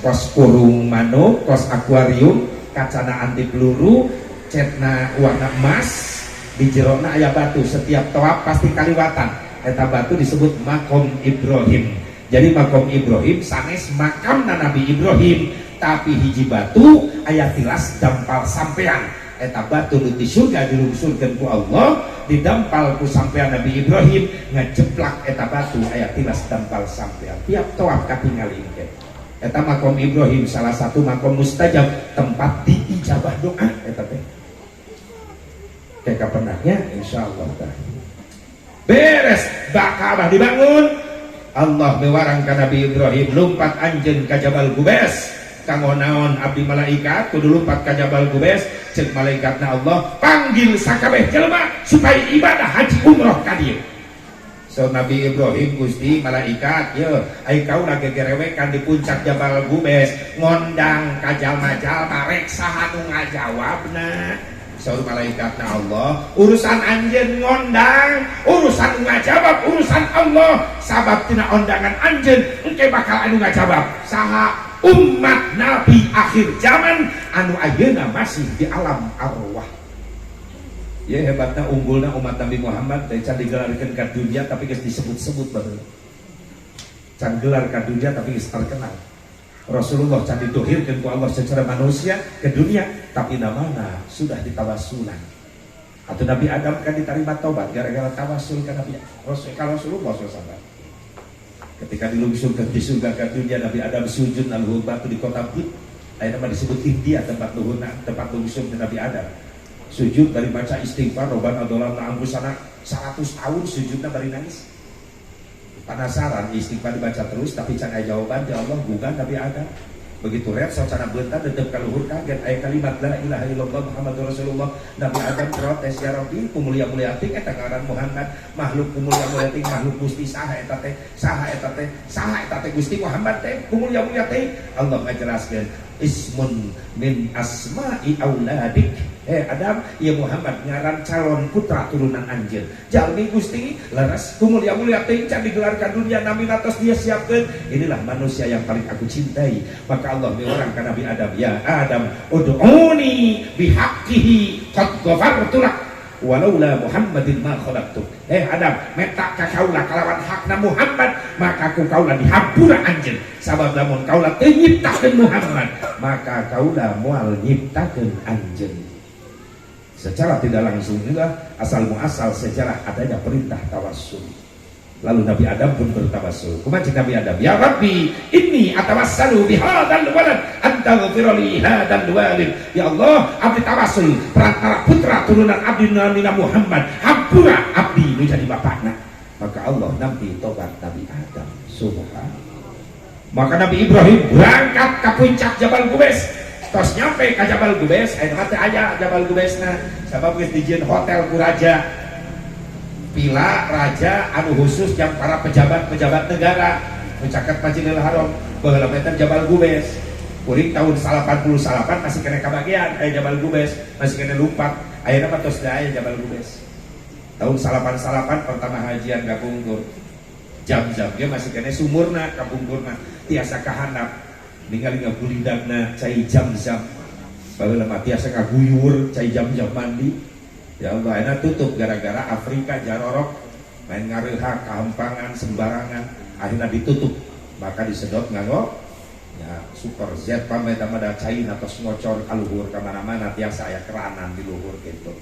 kos kurung manuk, kos akuarium, kacana anti peluru, cetna warna emas, di jerona aya batu. Setiap tawaf pasti kaliwatan eta batu, disebut makom Ibrahim. Jadi makom Ibrahim sanes makamna Nabi Ibrahim, tapi hiji batu aya tilas dampal sampean. Eta batu nu di surga dilungsurkeun ku Allah, didampal ku sampean Nabi Ibrahim, ngajeplak eta batu aya tilas dampal sampean. Tiap tawaf katingali engke eta makom Ibrahim, salah satu makom mustajab, tempat diijabah doa eta teh. Kayak kapenahnya insyaallah tah. Beres Ka'bah dibangun, Allah mewarang ka Nabi Ibrahim, "Lumpat anjeun ka Jabal Gubes." "Kanggo naon abdi, malaikat, kudu lumpat ka Jabal Gubes?" Cek malaikatna Allah, "Panggil sakabeh jelema supaya ibadah haji umroh ka dieu." So Nabi Ibrahim, "Gusti malaikat, ye ai kaula gegerewekan di puncak Jabal Gubes ngondang ka jalma-jalma, rek saha nu ngajawabna?" Saur malaikatna Allah, "Urusan anjeun ngondang, urusan ngajawab urusan Allah. Sabab tina ondangan anjeun engke bakal anu ngajawab saha? Umat nabi akhir zaman anu ayeuna masih di alam arwah." Ya hebatna, unggulna umat Nabi Muhammad teh can digelarkeun ka dunia tapi geus disebut-sebut baheula. Can gelar ka dunia tapi geus terkenal. Rasulullah can didohirkeun ku Allah secara manusia ke dunia, tapi namana sudah ditawasulan. Atau Nabi Adam kan diterima tobat gara-gara tawasul ke Nabi Rasul, kalau Rasulullah SAW. Ketika dilungsurkan di surga ke dunia, Nabi Adam sujud luhur batu di kota Bud. Ayeuna mah disebut India, tempat luhurna, tempat lungsur Nabi Adam. Sujud dari baca istighfar, robbana dzolamna anfusana, 100 tahun sujudnya bari nangis. Penasaran, istighfar dibaca terus tapi can aya jawaban ya Allah, bukan Nabi Adam. Begitu red socana beunta tetep kaluhur, kaget aya kalimat la ilaha illallah Muhammadur Rasulullah. Nabi Adam protes, "Ya Rabbi, kumulia-mulia ting eta ngaran Muhammad, makhluk kumulia-mulia ting makhluk Gusti, saha eta teh, saha eta teh, saha eta teh Gusti, Muhammad teh kumulia-mulia teh?" Allah ngajelaskeun, "Ismun min asma'i auladik." "Eh Adam, ya Muhammad ngaran calon putra turunan anjeun." "Jalmi, Gusti?" "Leres, kumulia-mulia teh can digelarkan dunia nami tos dia siapkeun. Inilah manusia yang paling aku cintai." Maka Allah miwarang ka Nabi Adam, "Ya Adam, ud'uni bihaqqihi qad ghafartu lak walaula Muhammadin ma khalaqtu." "Eh Adam, menta ka kaula kalawan hakna Muhammad, maka ku kaula dihampura anjeun. Sabab lamun kaula teu nyiptakeun Muhammad, maka kaula moal nyiptakeun anjeun." Secara tidak langsung juga asal muasal sejarah adanya perintah tawassul. Lalu Nabi Adam pun bertawassul. Kumaha cek Nabi Adam? Ya Rabbi, inni atawassalu bihadzal walad an taghfira li hadzal walid. Ya Allah, abdi tawassul perantara putra turunan abdi Nabi Muhammad, hampura abdi nu jadi bapakna. Maka Allah nampi tobat Nabi Adam. Subhanallah. Maka Nabi Ibrahim berangkat ke puncak Jabal Gubes. Tos nyampe ke Jabal Gubes, ayeuna mah teu aya Jabal Gubesna, sabab geus dijieun hotel ku raja. Vila raja anu khusus jang para pejabat-pejabat negara nu caket Masjidil Haram. Baheula mah Jabal Gubes. Kuring tahun 88 masih kena kabagian aya Jabal Gubes, masih kena lumpat. Ayeuna mah tos aya Jabal Gubes. Tahun 88 pertama hajian kapungkur. Jam-jam dia masih kena sumurna kapungkurna, tiasa kahandap ningali ngagulidagna cai jam-jam. Baheula mah tiasa kaguyur cai jam-jam mandi. Ya Allah, enak tutup gara-gara Afrika jarorok main ngareha kahampangan sembarangan, akhirnya ditutup. Maka disedot nganggo ya super Z pamit sama da cai atos ngocor kaluhur ka mana-mana, tiasa aya keranan di luhur gitu.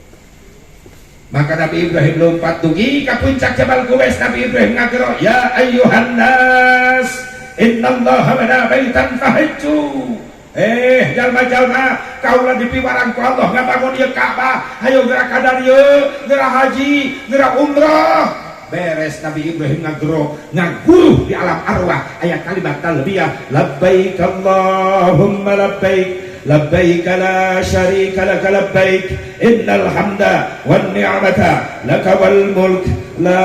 Maka Nabi Ibrahim lompat dugi ka puncak Jabal Gubes. Nabi Ibrahim ngagero, ya ayyuhan nas, innallaha bana baitan fahajju. Jalma-jalma, kaulah dipiwarang ku Allah ngabangun ieu Ka'bah, hayo geura ka dieu, geura haji, geura umroh. Beres Nabi Ibrahim ngagero, ngaguruh di alam arwah aya kalimat talbiyah, labbaik Allahumma labbaik, labbaik la syarika laka labbaik, innal hamda wan ni'mata laka wal mulk la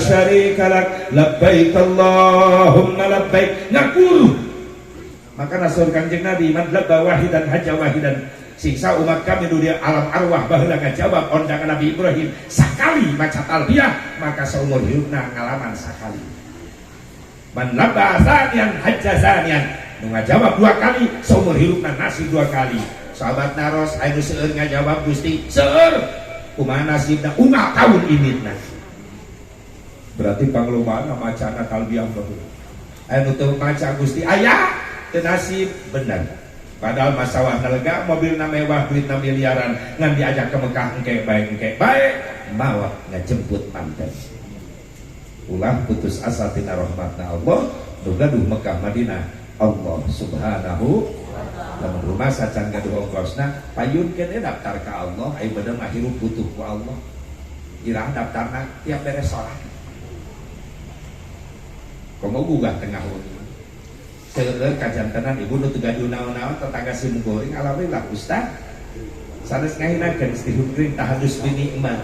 syarika lak, labbaik Allahumma labbaik. Ngaguruh. Maka rasul Kanjeng Nabi man labba wahidan haja wahidan. Siksa umat kami di alam arwah baheula ngajawab ondangan Nabi Ibrahim sakali maca talbiyah maka seumur hidupna ngalaman sakali. Man labba sanian hajja sanian, nu ngajawab dua kali seumur hidupna nasib dua kali. Sahabat naros, anu seueur ngajawab Gusti seueur kumaha nasibna unggal tahun imitna. Berarti panglobana macana talbiyah baheula. Anu teu maca Gusti aya teu nasib bener. Padahal masawah lega, mobilna mewah, duitna miliaran, ngan diajak ke Mekah engke bae, mawa ngajemput manten. Ulah putus asa tina rahmatna Allah, nu gaduh Mekah Madinah, Allah Subhanahu. Lamun rumah sacan gaduh ongkosna, payun kene daftar ka Allah, ayo bener mah hirup butuh ku Allah. Irah daftarna tiap beres salat. Komo gugah tengah wengi. Seueur kajantenan ibu nu teu gaduh naon-naon tetangga sim goreng, alhamdulillah ustaz. Sanes ngahinakeun istihukring tahadus bi nikmah.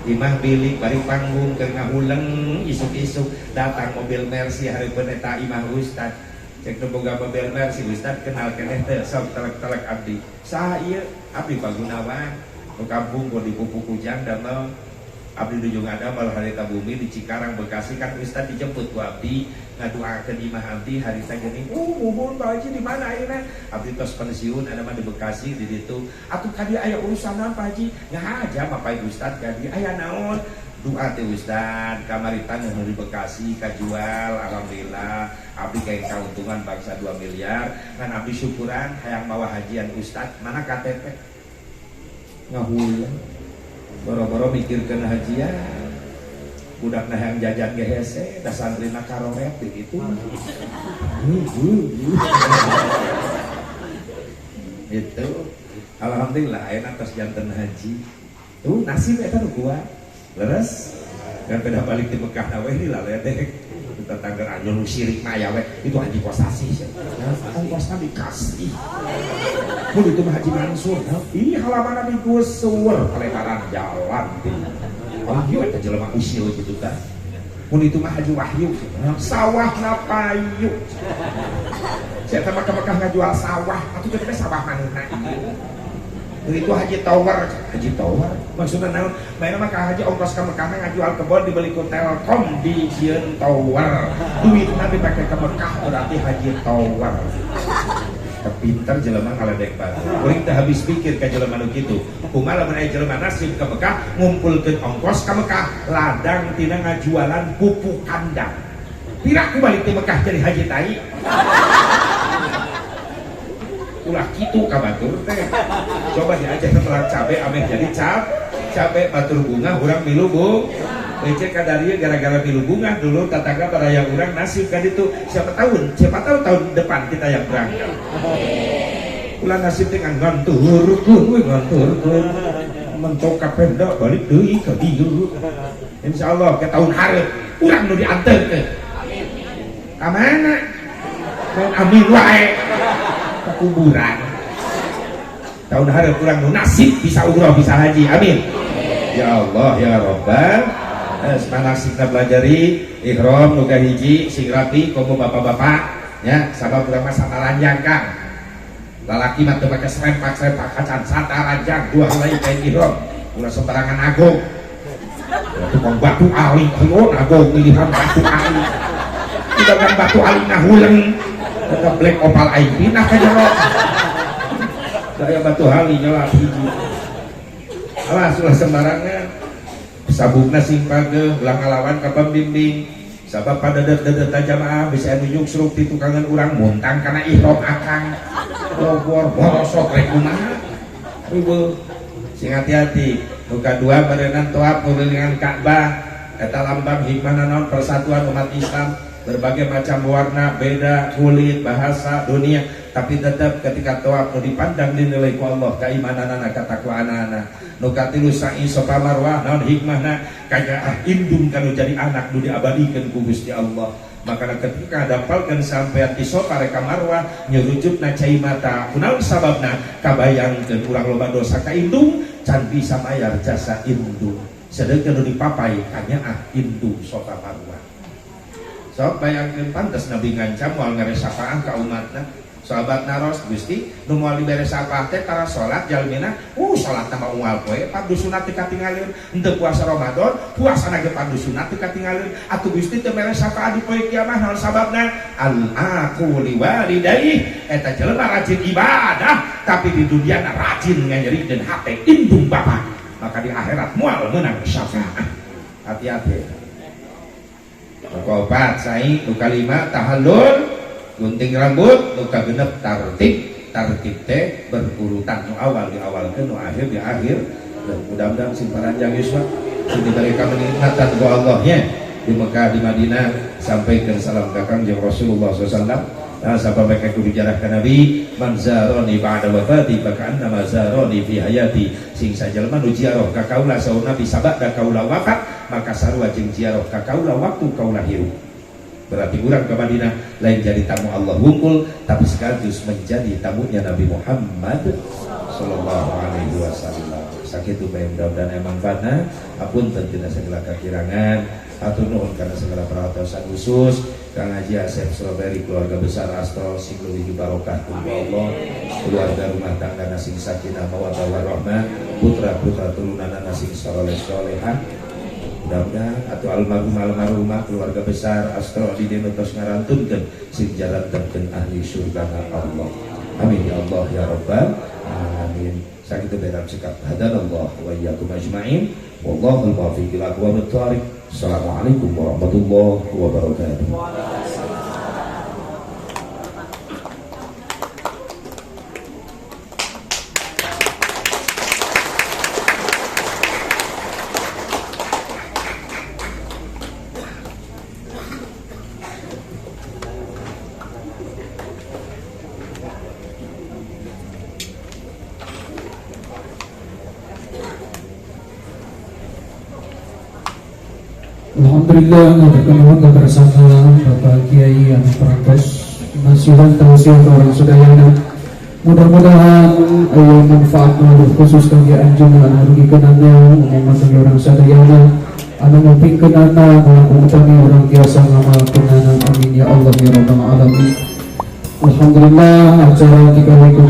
Imah bilik bari panggung keur ngahuleng isuk-isuk datang mobil Mercy hareupeun eta imah ustaz. Cek nu boga mobil Mercy, ustaz kenal keneh teu, sok telek-telek abdi. Saha ieu? Abdi Pak Gunawan. Nu kampung ku di Pupu Kujang damel abdi nuju ngadamel harita bumi di Cikarang Bekasi, kan ustaz dijemput ku abdi ngaduakeun imah abdi harita geuning. Muhun Pak Haji, di mana ayeuna? Abdi tos pensiun ada mah di Bekasi di ditu. Atuh ka dieu aya urusan naon Pak Haji? Ngahaja mah Pak Ustaz ka dieu aya naon? Doa teh Ustaz kamari taneuh nu di Bekasi kajual, alhamdulillah abdi kayak kauntungan bangsa 2 miliar, ngan abdi syukuran hayang mawa hajian Ustaz, mana KTP? Ngahulang boro-boro mikirkeun hajian, budak nah yang jajan ge hese da santrina karoret gitu. Itu alhamdulillah ayeuna tos janten haji tuh nasib eta nu kuat leres dan beda balik di Mekah na we dilaledek tetangga anu nu syirik mah aya we itu haji kosasi ongkosna dikasih mun itu mah Haji Mansur ih halaman digusur pelebaran jalan oh ieu eta jelema usil gitu tah mun itu mah Haji Wahyu sawahna payu saya teh mah ke Mekah ngajual sawah atuh teh sawah manehna ieu itu Haji Tower, Haji Tower maksudnya naon? Mainna mah ka haji ongkos ka Mekah ngajual kebon dibeli ku Telkom di sieun tower. Duitna dipake ke Mekah berarti Haji Tower. Kepinter jelema ngaledek batu. Kuring teh habis pikir ka jelema nu kitu. Kumaha lamun aya jelema nasib ke Mekah ngumpulkeun ongkos ka Mekah, ladang tina ngajualan pupuk kandang. Piraku balik ti Mekah jadi haji tai. Ulah kitu ka batur teh. Coba diajak setelah cabe ameh jadi cap, cabe batur bunga urang milu bu. Ece kadarieu gara-gara milu bungah dulu tetangga baraya urang nasib ka ditu. Siapa tahu tahun depan kita yang berangkat. Ulah nasib teh nganturkeun we nganturkeun. Mentok ka Pemda balik deui ka dieu. Insyaallah ke tahun hareup urang nu dianterkeun. Ka mana? Mun amin wae. Ka kuburan. Tahun hareup urang nu nasib bisa umroh bisa haji. Amin. Ya Allah ya Rabbal manasik belajari ihram nu hiji sing rapi komo bapak-bapak ya sabab urang mah sataranjang Kang. Lalaki mah teu make serempak-serempak kacan sataranjang dua helai kain ihram ulah sembarangan agung. Ya, tukang batu ali ayo agung milihan batu ali. Tukang batu ali ngahuleng tetep black opal aing pindah ka jero. Daya batu ali nyala hiji. Alah ulah sembarangan. Sabukna sing pageuh ulah ngalawan ka pembimbing. Sabab padedet-dedet jamaah bisa anu nyuksruk di tukangan urang muntang kana ihram akang. Bogor borosok rek kumaha. Riweuh. Sing hati-hati. Nu kadua berenang toab ngelilingan Ka'bah eta lambang hikmah naon persatuan umat Islam berbagai macam warna, beda kulit, bahasa, dunia, tapi tetap ketika toab nu dipandang dinilai ku Allah keimananana katakwaanana. Nu katilu sa'i Sofa Marwah naon hikmahna kaya indung kanu jadi anak nu diabadikeun ku Gusti Allah. Makana ketika dapalkeun sampean di Sofa reka Marwah nyerujupna cai mata kunaon sababna kabayangkeun urang loba dosa ka indung can bisa mayar jasa indung. Sedengkeun nu dipapai kanyaah indung Sofa Marwah. Sok bayangkeun pantes Nabi ngancam moal ngere syafaah ka umatna. Sahabat naros Gusti nu moal dibere syafaah teh tara salat jalmina, salatna mah unggal poe fardu sunat teu katinggalieun, henteu puasa Ramadan, puasana ge fardu sunat teu katinggalieun. Atuh Gusti teu mere syafaah di poe kiamah naon sababna? Al aqu liwalidayhi eta jelema rajin ibadah tapi di dunia rajin nganyerikeun hate indung bapa, maka di akhirat moal meunang syafaah. Hati-hati. Nu kaopat sa'i, nu kalima tahallul, gunting rambut, nu kagenep tartib, tartib teh berurutan, nu awal diawalkeun, nu akhir di akhir. Dan mudah-mudahan sing paranjang yuswa sing diberi kenikmatan ku Allah nya di Mekah di Madinah sampaikan salam ka Kangjeng Rasulullah sallallahu alaihi wasallam. Nah, sampai mereka kudu jarah ka Nabi, man zarani ba'da wafati fa ka'annama zarani fi hayati. Sing sajalma nu ziarah ka kaula saur Nabi sabada kaula wafat, maka sarua jeung ziarah ka kaula waktu kaula hirup. Berarti urang ke Madinah lain jadi tamu Allah wungkul, tapi sekaligus menjadi tamunya Nabi Muhammad sallallahu alaihi wasallam. Sakitu bae mudah-mudahan aya manfaatna. Apunten tina segala kakirangan. Hatur nuhun karena segala perhatosan khusus Kang Haji Asep Strawberry, keluarga besar Astro sing leuwih barokah ku Allah, keluarga rumah tangga sing sakinah mawaddah warahmah, putra-putra turunanana sing saleh solehah. Mudah-mudahan atau almarhum almarhumah keluarga besar Astro di dinu tos ngarantunkeun sing jalankeun ahli surga Allah. Amin ya Allah ya Rabbal alamin. Sakitu bae cekap hadanallah wa iyyakum ajmain. Wallahul muwaffiq ila aqwamit thariq. Assalamualaikum warahmatullahi wabarakatuh. Alhamdulillah ngaturkeun bersama Bapak Kiai yang perantos nasihat tausiah ke orang sadayana. Mudah-mudahan aya manfaat khusus kangge anjeunna anu rugikeunana umumna kangge urang sadayana anu ngupingkeunana langkung utami urang tiasa ngamalkeunana. Amin ya Allah ya rabbal alamin. Alhamdulillah acara dikawi ku